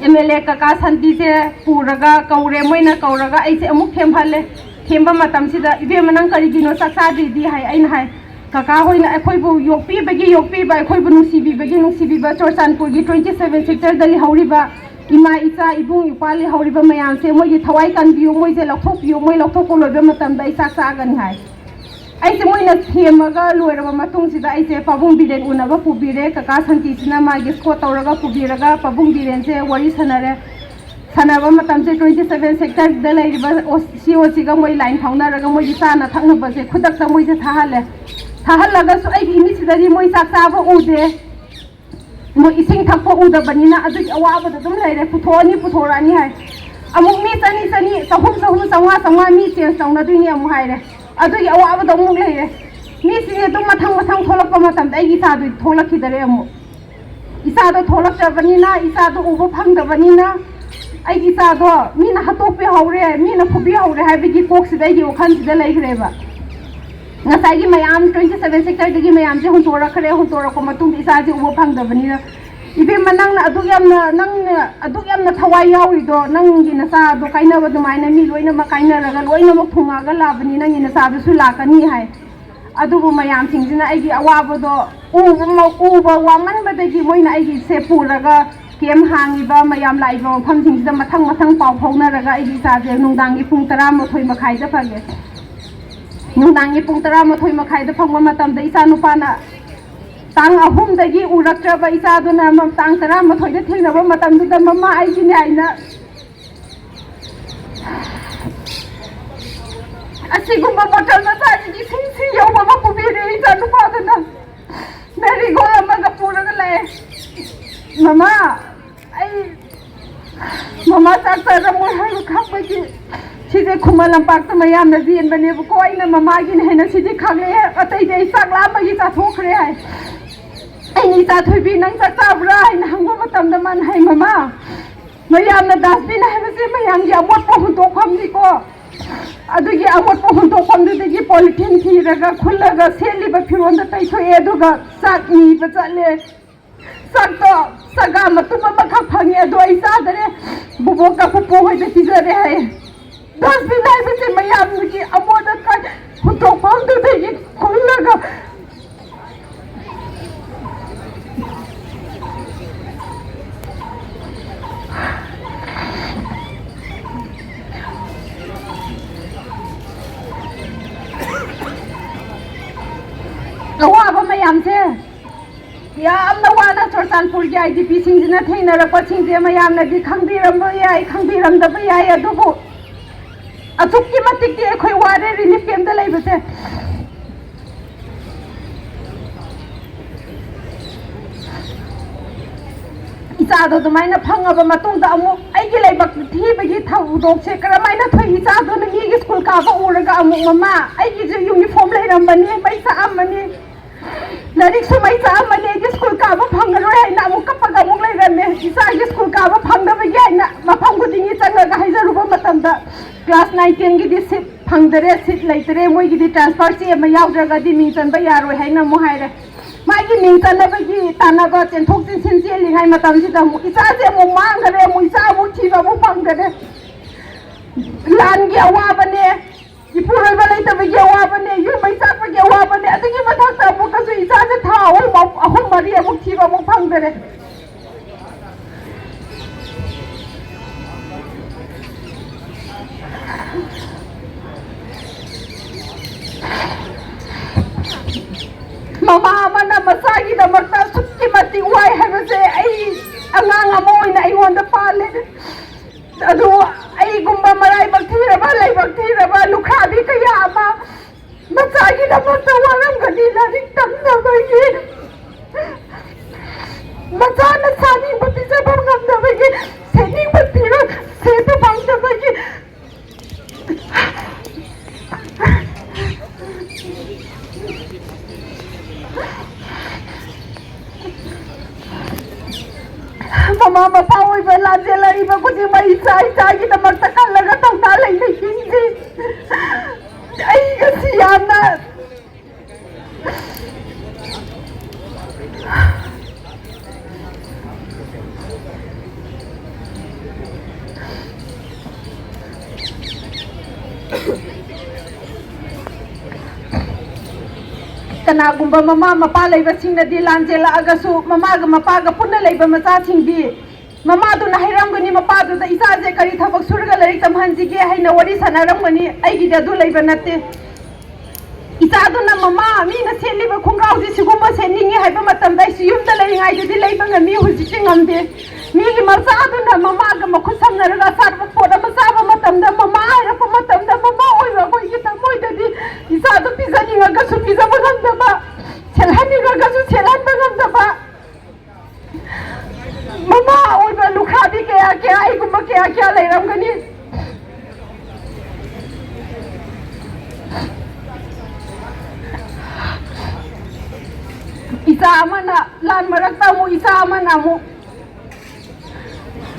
ꯑꯦꯝ ꯑꯦꯜ ꯑꯦ ꯀꯀꯥ ꯁꯥꯟꯇꯤꯁꯦ ꯄꯨꯔꯒ ꯀꯧꯔꯦ꯫ ꯃꯣꯏꯅ ꯀꯧꯔꯒ ꯑꯩꯁꯦ ꯑꯃꯨꯛ ꯊꯦꯝꯍꯜꯂꯦ꯫ ꯊꯦꯝꯕ ꯃꯇꯝꯁꯤꯗ, "ꯏꯕꯦꯝꯃ, ꯅꯪ ꯀꯔꯤꯒꯤꯅꯣ ꯆꯥꯛ ꯆꯥꯗ꯭ꯔꯤꯗꯤ?" ꯍꯥꯏ꯫ ꯑꯩꯅ ꯍꯥꯏ, "ꯀꯀꯥ ꯍꯣꯏꯅ ꯑꯩꯈꯣꯏꯕꯨ ꯌꯣꯛꯄꯤꯕꯒꯤ ꯌꯣꯛꯄꯤꯕ, ꯑꯩꯈꯣꯏꯕꯨ ꯅꯨꯡꯁꯤꯕꯤꯕꯒꯤ ꯅꯨꯡꯁꯤꯕꯤꯕ, ꯆꯨꯔꯆꯥꯟꯄꯨꯔꯒꯤ twenty seven sector ꯗ ꯂꯩꯍꯧꯔꯤꯕ ꯏꯃꯥ, ꯏꯆꯥ, ꯏꯕꯨꯡ, ꯏꯄ꯭ꯋꯥ ꯂꯩꯍꯧꯔꯤꯕ ꯃꯌꯥꯝꯁꯦ ꯃꯣꯏꯒꯤ ꯊꯋꯥꯏ ꯀꯟꯕꯤꯌꯨ, ꯃꯣꯏꯁꯦ ꯂꯧꯊꯣꯛꯄꯤꯌꯨ, ꯃꯣꯏ ꯂꯧꯊꯣꯛꯄ ꯂꯣꯏꯕ ꯃꯇꯝꯗ ꯑꯩ ꯆꯥꯛ ꯆꯥꯒꯅꯤ" ꯍꯥꯏ꯫ ꯑꯩꯁꯦ ꯃꯣꯏꯅ ꯊꯦꯝꯃꯒ ꯂꯣꯏꯔꯕ ꯃꯇꯨꯡꯁꯤꯗ ꯑꯩꯁꯦ ꯄꯥꯕꯨꯡ ꯕꯤꯔꯦꯟ ꯎꯅꯕ ꯄꯨꯕꯤꯔꯦ꯫ ꯀꯀꯥ ꯁꯥꯟꯇꯤꯁꯤꯅ ꯃꯥꯒꯤ escort ꯇꯧꯔꯒ ꯄꯨꯕꯤꯔꯒ ꯄꯥꯕꯨꯡ ꯕꯤꯔꯦꯟꯁꯦ ꯋꯥꯔꯤ ꯁꯥꯟꯅꯔꯦ꯫ ꯁꯥꯟꯅꯕ ꯃꯇꯝꯁꯦ twenty seven sector ꯗ ꯂꯩꯔꯤꯕ ꯁꯤ ꯑꯣ ꯁꯤꯒ ꯃꯣꯏ ꯂꯥꯏꯟ ꯐꯥꯎꯅꯔꯒ ꯃꯣꯏꯒꯤ ꯆꯥꯅ ꯊꯛꯅꯕꯁꯦ ꯈꯨꯗꯛꯇ ꯃꯣꯏꯁꯦ ꯊꯥꯍꯜꯂꯦ꯫ ꯊꯥꯍꯜꯂꯒꯁꯨ ꯑꯩꯒꯤ ꯏꯃꯤꯠꯁꯤꯗꯗꯤ ꯃꯣꯏ ꯆꯥꯛ ꯆꯥꯕ ꯎꯗꯦ꯫ ꯃꯣꯏ ꯏꯁꯤꯡ ꯊꯛꯄ ꯎꯗꯕꯅꯤꯅ ꯑꯗꯨꯒꯤ ꯑꯋꯥꯕꯗ ꯑꯗꯨꯝ ꯂꯩꯔꯦ꯫ "ꯄꯨꯊꯣꯛꯑꯅꯤ, ꯄꯨꯊꯣꯔꯛꯑꯅꯤ" ꯍꯥꯏ꯫ ꯑꯃꯨꯛ ꯃꯤ ꯆꯅꯤ, ꯆꯅꯤ, ꯆꯍꯨꯝ, ꯆꯍꯨꯝ, ꯆꯥꯝꯃꯉꯥ, ꯆꯥꯝꯃꯉꯥ ꯃꯤ change ꯇꯧꯅꯗꯣꯏꯅꯤ ꯑꯃꯨꯛ ꯍꯥꯏꯔꯦ꯫ ꯑꯗꯨꯒꯤ ꯑꯋꯥꯕꯗ ꯑꯃꯨꯛ ꯂꯩꯔꯦ꯫ ꯃꯤꯁꯤꯡꯁꯦ ꯑꯗꯨꯝ ꯃꯊꯪ ꯃꯊꯪ ꯊꯣꯛꯂꯛꯄ ꯃꯇꯝꯗ ꯑꯩꯒꯤ ꯏꯆꯥꯗꯨꯗꯤ ꯊꯣꯛꯂꯛꯈꯤꯗꯔꯦ ꯑꯃꯨꯛ꯫ ꯏꯆꯥꯗꯣ ꯊꯣꯛꯂꯛꯇ꯭ꯔꯕꯅꯤꯅ, ꯏꯆꯥꯗꯣ ꯎꯕ ꯐꯪꯗꯕꯅꯤꯅ, ꯑꯩꯒꯤ ꯏꯆꯥꯗꯣ ꯃꯤꯅ ꯍꯥꯠꯇꯣꯛꯄꯤꯍꯧꯔꯦ, ꯃꯤꯅ ꯐꯨꯕꯤꯍꯧꯔꯦ ꯍꯥꯏꯕꯒꯤ ꯀꯣꯛꯁꯤꯗ ꯑꯩꯒꯤ ꯋꯥꯈꯜꯁꯤꯗ ꯂꯩꯈ꯭ꯔꯦꯕ꯫ ꯉꯁꯥꯏꯒꯤ ꯃꯌꯥꯝ twenty seven sectorꯗꯒꯤ ꯃꯌꯥꯝꯁꯦ ꯍꯨꯟꯇꯣꯔꯛꯈ꯭ꯔꯦ꯫ ꯍꯨꯟꯇꯣꯔꯛꯄ ꯃꯇꯨꯡꯗ ꯏꯆꯥꯁꯦ ꯎꯕ ꯐꯪꯗꯕꯅꯤꯅ, "ꯏꯕꯦꯝꯃ, ꯅꯪꯅ ꯑꯗꯨꯛ ꯌꯥꯝꯅ, ꯅꯪꯅ ꯑꯗꯨꯛ ꯌꯥꯝꯅ ꯊꯋꯥꯏ ꯌꯥꯎꯔꯤꯗꯣ, ꯅꯪꯒꯤ ꯅꯆꯥꯗꯣ ꯀꯥꯏꯅꯕ ꯑꯗꯨꯃꯥꯏꯅ ꯃꯤ ꯂꯣꯏꯅꯃꯛ ꯀꯥꯏꯅꯔꯒ ꯂꯣꯏꯅꯃꯛ ꯊꯣꯡꯉꯛꯑꯒ ꯂꯥꯛꯑꯕꯅꯤ, ꯅꯪꯒꯤ ꯅꯆꯥꯗꯨꯁꯨ ꯂꯥꯛꯀꯅꯤ" ꯍꯥꯏ꯫ ꯑꯗꯨꯕꯨ ꯃꯌꯥꯝꯁꯤꯡꯁꯤꯅ ꯑꯩꯒꯤ ꯑꯋꯥꯕꯗꯣ ꯎꯕ, ꯎꯕ ꯋꯥꯃꯟꯕꯗꯒꯤ ꯃꯣꯏꯅ ꯑꯩꯒꯤꯁꯦ ꯄꯨꯔꯒ ꯀꯦꯝ ꯍꯥꯡꯉꯤꯕ ꯃꯌꯥꯝ ꯂꯥꯛꯏꯕ ꯃꯐꯝꯁꯤꯡꯁꯤꯗ ꯃꯊꯪ ꯃꯊꯪ ꯄꯥꯎ ꯐꯥꯎꯅꯔꯒ ꯑꯩꯒꯤ ꯏꯆꯥꯁꯦ ꯅꯨꯡꯗꯥꯡꯒꯤ ꯄꯨꯡ ꯇꯔꯥꯃꯥꯊꯣꯏ ꯃꯈꯥꯏꯗ ꯐꯪꯉꯦ꯫ ꯅꯨꯡꯗꯥꯡꯒꯤ ꯄꯨꯡ ꯇꯔꯥꯃꯥꯊꯣꯏ ꯃꯈꯥꯏꯗ ꯐꯪꯕ ꯃꯇꯝꯗ ꯏꯆꯥ ꯅꯨꯄꯥꯅ ꯇꯥꯡ ꯑꯍꯨꯝꯗꯒꯤ ꯎꯔꯛꯇ꯭ꯔꯕ ꯏꯆꯥꯗꯨꯅ ꯃ-, ꯇꯥꯡ ꯇꯔꯥꯃꯥꯊꯣꯏꯗ ꯊꯦꯡꯅꯕ ꯃꯇꯝꯗꯨꯗ, "ꯃꯃꯥ, ꯑꯩꯒꯤꯅꯦ" ꯍꯥꯏꯅ ꯑꯁꯤꯒꯨꯝꯕ ꯕꯣꯇꯜ ꯃꯆꯥꯁꯤꯒꯤ ꯁꯤꯡꯁꯤ ꯌꯧꯕ ꯑꯃ ꯄꯨꯕꯤꯔꯦ ꯏꯆꯥ ꯅꯨꯄꯥꯗꯨꯅ꯫ ꯃꯦꯔꯤꯒꯣꯜ ꯑꯃꯒ ꯄꯨꯔꯒ ꯂꯥꯛꯑꯦ꯫ "ꯃꯃꯥ, ꯑꯩ ꯃꯃꯥ ꯆꯥꯛ ꯆꯥꯔꯝꯃꯣꯏ ꯍꯥꯏꯕ ꯈꯪꯕꯒꯤ ꯁꯤꯁꯦ ꯈꯨꯃꯟ ꯂꯝꯄꯥꯛꯇ ꯃꯌꯥꯝꯅ ꯌꯦꯟꯕꯅꯦꯕꯀꯣ꯫ ꯑꯩꯅ ꯃꯃꯥꯒꯤꯅꯦ ꯍꯥꯏꯅ ꯁꯤꯗꯤ ꯈꯥꯛꯂꯛꯑꯦ, ꯑꯇꯩꯗꯤ ꯑꯩ ꯆꯥꯛ ꯂꯥꯝꯕꯒꯤ ꯆꯥꯊꯣꯛꯈ꯭ꯔꯦ" ꯍꯥꯏ꯫ ꯑꯩꯅ, "ꯏꯆꯥ ꯊꯣꯏꯕꯤ, ꯅꯪ ꯆꯥꯛ ꯆꯥꯕ꯭ꯔꯥ?" ꯍꯥꯏꯅ ꯍꯪꯕ ꯃꯇꯝꯗ ꯃꯥꯅ ꯍꯥꯏ, "ꯃꯃꯥ, ꯃꯌꯥꯝꯅ ꯗꯁꯕꯤꯟ ꯍꯥꯏꯕꯁꯦ ꯃꯌꯥꯝꯒꯤ ꯑꯃꯣꯠꯄ ꯍꯨꯟꯗꯣꯛꯐꯝꯅꯤꯀꯣ꯫ ꯑꯗꯨꯒꯤ ꯑꯃꯣꯠꯄ ꯍꯨꯟꯗꯣꯛꯐꯝꯗꯨꯗꯒꯤ ꯄꯣꯂꯤꯊꯤꯟ ꯊꯤꯔꯒ ꯈꯨꯜꯂꯒ ꯁꯦꯠꯂꯤꯕ ꯐꯤꯔꯣꯟꯗ ꯇꯩꯊꯣꯛꯑꯦ, ꯑꯗꯨꯒ ꯆꯥꯛ ꯅꯤꯕ ꯆꯠꯂꯦ꯫ ꯆꯥꯛꯇꯣ ꯆꯒꯥ ꯃꯇꯨꯝ ꯑꯃꯈꯛ ꯐꯪꯉꯦ, ꯑꯗꯣ ꯑꯩ ꯆꯥꯗꯔꯦ꯫ ꯕꯨꯕꯣꯛꯀ ꯄꯨꯄꯨ ꯍꯣꯏꯗ ꯄꯤꯖꯔꯦ" ꯍꯥꯏꯌꯦ꯫ ꯗꯁꯕꯤꯟ ꯍꯥꯏꯕꯁꯦ ꯃꯌꯥꯝꯒꯤ ꯑꯃꯣꯠ ꯑꯀꯥꯏ ꯍꯨꯟꯗꯣꯛꯐꯝꯗꯨꯗꯒꯤ ꯈꯨꯜꯂꯒ ꯑꯋꯥꯕ ꯃꯌꯥꯝꯁꯦ ꯌꯥꯝꯅ ꯋꯥꯅ ꯆꯨꯔꯆꯥꯟꯄꯨꯔꯒꯤ ꯑꯥꯏ ꯗꯤ ꯄꯤꯁꯤꯡꯁꯤꯅ ꯊꯦꯡꯅꯔꯛꯄꯁꯤꯡꯁꯦ ꯃꯌꯥꯝꯅꯗꯤ ꯈꯪꯕꯤꯔꯝꯕ ꯌꯥꯏ, ꯈꯪꯕꯤꯔꯝꯗꯕ ꯌꯥꯏ, ꯑꯗꯨꯕꯨ ꯑꯁꯨꯛꯀꯤ ꯃꯇꯤꯛꯇꯤ ꯑꯩꯈꯣꯏ ꯋꯥꯔꯦ ꯔꯤꯂꯤꯐ ꯀꯦꯝꯞꯇ ꯂꯩꯕꯁꯦ꯫ ꯏꯆꯥꯗꯣ ꯑꯗꯨꯃꯥꯏꯅ ꯐꯪꯉꯕ ꯃꯇꯨꯡꯗ ꯑꯃꯨꯛ ꯑꯩꯒꯤ ꯂꯥꯏꯕꯛ ꯊꯤꯕꯒꯤ ꯊꯧꯗꯣꯛꯁꯦ ꯀꯔꯝꯍꯥꯏꯅ ꯊꯣꯛꯏ? ꯏꯆꯥꯗꯨꯅ ꯃꯤꯒꯤ ꯁ꯭ꯀꯨꯜ ꯀꯥꯕ ꯎꯔꯒ ꯑꯃꯨꯛ, "ꯃꯃꯥ, ꯑꯩꯒꯤꯁꯨ ꯌꯨꯅꯤꯐꯣꯔꯝ ꯂꯩꯔꯝꯕꯅꯤ, ꯃꯩ ꯆꯥꯛꯑꯝꯕꯅꯤ, ꯂꯥꯏꯔꯤꯛꯁꯨ ꯃꯩ ꯆꯥꯛꯑꯝꯕꯅꯤ, ꯑꯩꯗꯤ ꯁ꯭ꯀꯨꯜ ꯀꯥꯕ ꯐꯪꯉꯔꯣꯏ" ꯍꯥꯏꯅ ꯑꯃꯨꯛ ꯀꯞꯄꯒ ꯑꯃꯨꯛ ꯂꯩꯔꯝꯃꯦ꯫ ꯏꯆꯥꯒꯤ ꯁ꯭ꯀꯨꯜ ꯀꯥꯕ ꯐꯪꯗꯕꯒꯤ ꯍꯥꯏꯅ ꯃꯐꯝ ꯀ꯭ꯂꯥꯁ ꯅꯥꯏꯟ ꯇꯦꯟꯒꯤꯗꯤ ꯁꯤꯠ ꯐꯪꯗꯔꯦ, ꯁꯤꯠ ꯂꯩꯇꯔꯦ, ꯃꯣꯏꯒꯤꯗꯤ ꯇ꯭ꯔꯥꯟꯁꯐꯔ ꯆꯦ ꯑꯃ ꯌꯥꯎꯗ꯭ꯔꯒꯗꯤ ꯃꯤꯡ ꯆꯟꯕ ꯌꯥꯔꯣꯏ ꯍꯥꯏꯅ ꯑꯃꯨꯛ ꯍꯥꯏꯔꯦ꯫ ꯃꯥꯒꯤ ꯃꯤꯡ ꯆꯟꯅꯕꯒꯤ ꯇꯥꯟꯅꯕ, ꯆꯦꯟꯊꯣꯛ ꯆꯦꯟꯁꯤꯟ ꯆꯦꯜꯂꯤꯉꯩ ꯃꯇꯝꯁꯤꯗ ꯑꯃꯨꯛ ꯏꯆꯥꯁꯦ ꯑꯃꯨꯛ ꯃꯥꯡꯈꯔꯦ, ꯑꯃꯨꯛ ꯏꯆꯥ ꯑꯃꯨꯛ ꯊꯤꯕ ꯑꯃꯨꯛ ꯐꯪꯗꯔꯦ꯫ ꯂꯥꯟꯒꯤ ꯑꯋꯥꯕꯅꯦ, ꯏꯄꯨꯔꯣꯏꯕ ꯂꯩꯇꯕꯒꯤ ꯑꯋꯥꯕꯅꯦ, ꯌꯨꯝ ꯃꯩ ꯆꯥꯛꯄꯒꯤ ꯑꯋꯥꯕꯅꯦ, ꯑꯗꯨꯒꯤ ꯃꯊꯛꯇ ꯑꯃꯨꯛꯀꯁꯨ ꯏꯆꯥꯁꯦ ꯊꯥ ꯑꯍꯨꯝ, ꯑꯍꯨꯝ ꯃꯔꯤ ꯑꯃꯨꯛ ꯊꯤꯕ ꯑꯃꯨꯛ ꯐꯪꯗꯔꯦ꯫ ꯃꯃꯥ ꯑꯃꯅ ꯃꯆꯥꯒꯤꯗꯃꯛꯇ ꯑꯁꯨꯛꯀꯤ ꯃꯇꯤꯛ ꯋꯥꯏ ꯍꯥꯏꯕꯁꯦ ꯑꯩ ꯑꯉꯥꯡ ꯑꯃ ꯑꯣꯏꯅ ꯑꯩꯉꯣꯟꯗ ꯄꯥꯜꯂꯦ꯫ ꯑꯗꯨ ꯑꯩꯒꯨꯝꯕ ꯃꯔꯥꯏꯕꯛ ꯊꯤꯔꯕ, ꯂꯥꯏꯕꯛ ꯊꯤꯔꯕ ꯂꯨꯈ꯭ꯔꯥꯕꯤ ꯀꯌꯥ ꯑꯃ ꯃꯆꯥꯒꯤꯗꯃꯛꯇ ꯋꯥꯔꯝꯒꯅꯤ, ꯂꯥꯏꯔꯤꯛ ꯇꯝꯅꯕꯒꯤ, ꯃꯆꯥꯅ ꯆꯥꯅꯤꯡꯕ ꯄꯤꯖꯕ ꯉꯝꯗꯕꯒꯤ, ꯁꯦꯠꯅꯤꯡꯕ ꯐꯤꯔꯣꯜ ꯁꯦꯠꯄ ꯐꯪꯗꯕꯒꯤ꯫ ꯃꯃꯥ ꯃꯄꯥ ꯑꯣꯏꯕ ꯂꯥꯟꯖꯦꯜꯂꯛꯏꯕ ꯈꯨꯗꯤꯡꯃꯛ ꯏꯆꯥ ꯏꯆꯥꯒꯤꯗꯃꯛꯇ ꯈꯜꯂꯒ ꯊꯧꯅꯥ ꯂꯩꯅ ꯍꯤꯡꯁꯤ꯫ ꯑꯩ ꯉꯁꯤ ꯌꯥꯝꯅ ꯀꯅꯥꯒꯨꯝꯕ ꯃꯃꯥ ꯃꯄꯥ ꯂꯩꯕꯁꯤꯡꯅꯗꯤ ꯂꯥꯟ ꯆꯦꯜꯂꯛꯑꯒꯁꯨ ꯃꯃꯥꯒ ꯃꯄꯥꯒ ꯄꯨꯟꯅ ꯂꯩꯕ ꯃꯆꯥꯁꯤꯡꯗꯤ ꯃꯃꯥꯗꯨꯅ ꯍꯥꯏꯔꯝꯒꯅꯤ, ꯃꯄꯥꯗꯨꯗ, "ꯏꯆꯥꯁꯦ ꯀꯔꯤ ꯊꯕꯛ ꯁꯨꯔꯒ ꯂꯥꯏꯔꯤꯛ ꯇꯝꯍꯟꯁꯤꯒꯦ?" ꯍꯥꯏꯅ ꯋꯥꯔꯤ ꯁꯥꯟꯅꯔꯝꯒꯅꯤ꯫ ꯑꯩꯒꯤꯗꯤ ꯑꯗꯨ ꯂꯩꯕ ꯅꯠꯇꯦ꯫ ꯏꯆꯥꯗꯨꯅ ꯃꯃꯥ, ꯃꯤꯅ ꯁꯦꯠꯂꯤꯕ ꯈꯣꯡꯒ꯭ꯔꯥꯎꯁꯦ ꯁꯤꯒꯨꯝꯕ ꯁꯦꯠꯅꯤꯡꯉꯤ ꯍꯥꯏꯕ ꯃꯇꯝꯗ ꯑꯩꯁꯨ ꯌꯨꯝꯗ ꯂꯩꯔꯤꯉꯩꯗꯗꯤ ꯂꯩꯕ ꯉꯝꯃꯤ, ꯍꯧꯖꯤꯛꯇꯤ ꯉꯝꯗꯦ꯫ ꯃꯤꯒꯤ ꯃꯆꯥꯗꯨꯅ ꯃꯃꯥꯒ ꯃꯈꯨꯠ ꯁꯝꯅꯔꯒ ꯑꯆꯥꯄꯣꯠ ꯑꯃ ꯆꯥꯕ ꯃꯇꯝꯗ ꯃꯃꯥ ꯍꯥꯏꯔꯛꯄ ꯃꯇꯝꯗ ꯃꯃꯥ ꯑꯣꯏꯕ ꯑꯩꯈꯣꯏꯒꯤ ꯊꯃꯣꯏꯗꯗꯤ ꯏꯆꯥꯗꯨ ꯄꯤꯖꯅꯤꯡꯉꯒꯁꯨ ꯄꯤꯖꯕ ꯉꯝꯗꯕ, ꯁꯦꯠꯍꯟꯅꯤꯡꯉꯒꯁꯨ ꯁꯦꯠꯍꯟꯕ ꯉꯝꯗꯕ꯫ ꯃꯃꯥ ꯑꯣꯏꯕ ꯂꯨꯈ꯭ꯔꯥꯕꯤ ꯀꯌꯥ ꯀꯌꯥ, ꯑꯩꯒꯨꯝꯕ ꯀꯌꯥ ꯀꯌꯥ ꯂꯩꯔꯝꯒꯅꯤ꯫ ꯏꯆꯥ ꯑꯃꯅ ꯂꯥꯟ ꯃꯔꯛꯇ ꯑꯃꯨꯛ, ꯏꯆꯥ ꯑꯃꯅ ꯑꯃꯨꯛ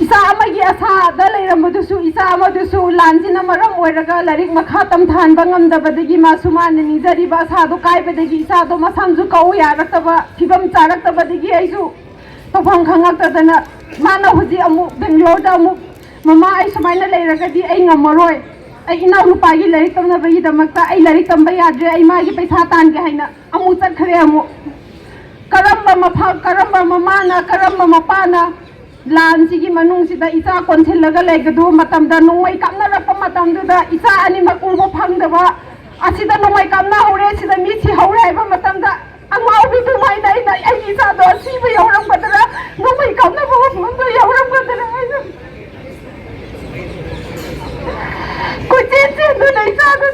ꯏꯆꯥ ꯑꯃꯒꯤ ꯑꯁꯥꯗ ꯂꯩꯔꯝꯕꯗꯨꯁꯨ, ꯏꯆꯥ ꯑꯃꯗꯨꯁꯨ ꯂꯥꯟꯁꯤꯅ ꯃꯔꯝ ꯑꯣꯏꯔꯒ ꯂꯥꯏꯔꯤꯛ ꯃꯈꯥ ꯇꯝꯊꯍꯟꯕ ꯉꯝꯗꯕꯗꯒꯤ, ꯃꯥꯁꯨ ꯃꯥꯅ ꯅꯤꯡꯖꯔꯤꯕ ꯑꯁꯥꯗꯣ ꯀꯥꯏꯕꯗꯒꯤ ꯏꯆꯥꯗꯣ ꯃꯁꯝꯁꯨ ꯀꯛꯎ ꯌꯥꯔꯛꯇꯕ ꯐꯤꯕꯝ ꯆꯥꯔꯛꯇꯕꯗꯒꯤ ꯑꯩꯁꯨ ꯇꯧꯐꯝ ꯈꯪꯉꯛꯇꯗꯅ, ꯃꯥꯅ ꯍꯧꯖꯤꯛ ꯑꯃꯨꯛ ꯕꯦꯡꯒ꯭ꯂꯣꯔꯗ ꯑꯃꯨꯛ, "ꯃꯃꯥ, ꯑꯩ ꯁꯨꯃꯥꯏꯅ ꯂꯩꯔꯒꯗꯤ ꯑꯩ ꯉꯝꯃꯔꯣꯏ, ꯑꯩ ꯏꯅꯥꯎ ꯅꯨꯄꯥꯒꯤ ꯂꯥꯏꯔꯤꯛ ꯇꯝꯅꯕꯒꯤꯗꯃꯛꯇ ꯑꯩ ꯂꯥꯏꯔꯤꯛ ꯇꯝꯕ ꯌꯥꯗ꯭ꯔꯦ, ꯑꯩ ꯃꯥꯒꯤ ꯄꯩꯁꯥ ꯇꯥꯟꯒꯦ" ꯍꯥꯏꯅ ꯑꯃꯨꯛ ꯆꯠꯈ꯭ꯔꯦ꯫ ꯑꯃꯨꯛ ꯀꯔꯝꯕ ꯃꯐꯝ, ꯀꯔꯝꯕ ꯃꯃꯥꯅ, ꯀꯔꯝꯕ ꯃꯄꯥꯅ ꯂꯥꯟꯁꯤꯒꯤ ꯃꯅꯨꯡꯁꯤꯗ ꯏꯆꯥ ꯀꯣꯟꯁꯤꯜꯂꯒ ꯂꯩꯒꯗꯕ ꯃꯇꯝꯗ, ꯅꯣꯡꯃꯩ ꯀꯥꯞꯅꯔꯛꯄ ꯃꯇꯝꯗꯨꯗ ꯏꯆꯥ ꯑꯅꯤꯃꯛ ꯎꯕ ꯐꯪꯗꯕ, ꯑꯁꯤꯗ ꯅꯣꯡꯃꯩ ꯀꯥꯞꯅꯍꯧꯔꯦ, ꯁꯤꯗ ꯃꯤ ꯁꯤꯍꯧꯔꯦ ꯍꯥꯏꯕ ꯃꯇꯝꯗ, ꯑꯉꯥꯎꯕꯤꯗꯨꯃꯥꯏꯅ ꯑꯩꯅ ꯑꯩꯒꯤ ꯏꯆꯥꯗꯣ ꯑꯁꯤꯕ ꯌꯥꯎꯔꯝꯒꯗ꯭ꯔꯥ, ꯅꯣꯡꯃꯩ ꯀꯥꯞꯅꯕ ꯃꯐꯝꯗ ꯌꯥꯎꯔꯝꯒꯗ꯭ꯔꯥ ꯍꯥꯏꯅ ꯀꯣꯏꯆꯦꯟ ꯆꯦꯟꯗꯨꯅ ꯏꯆꯥꯗꯣ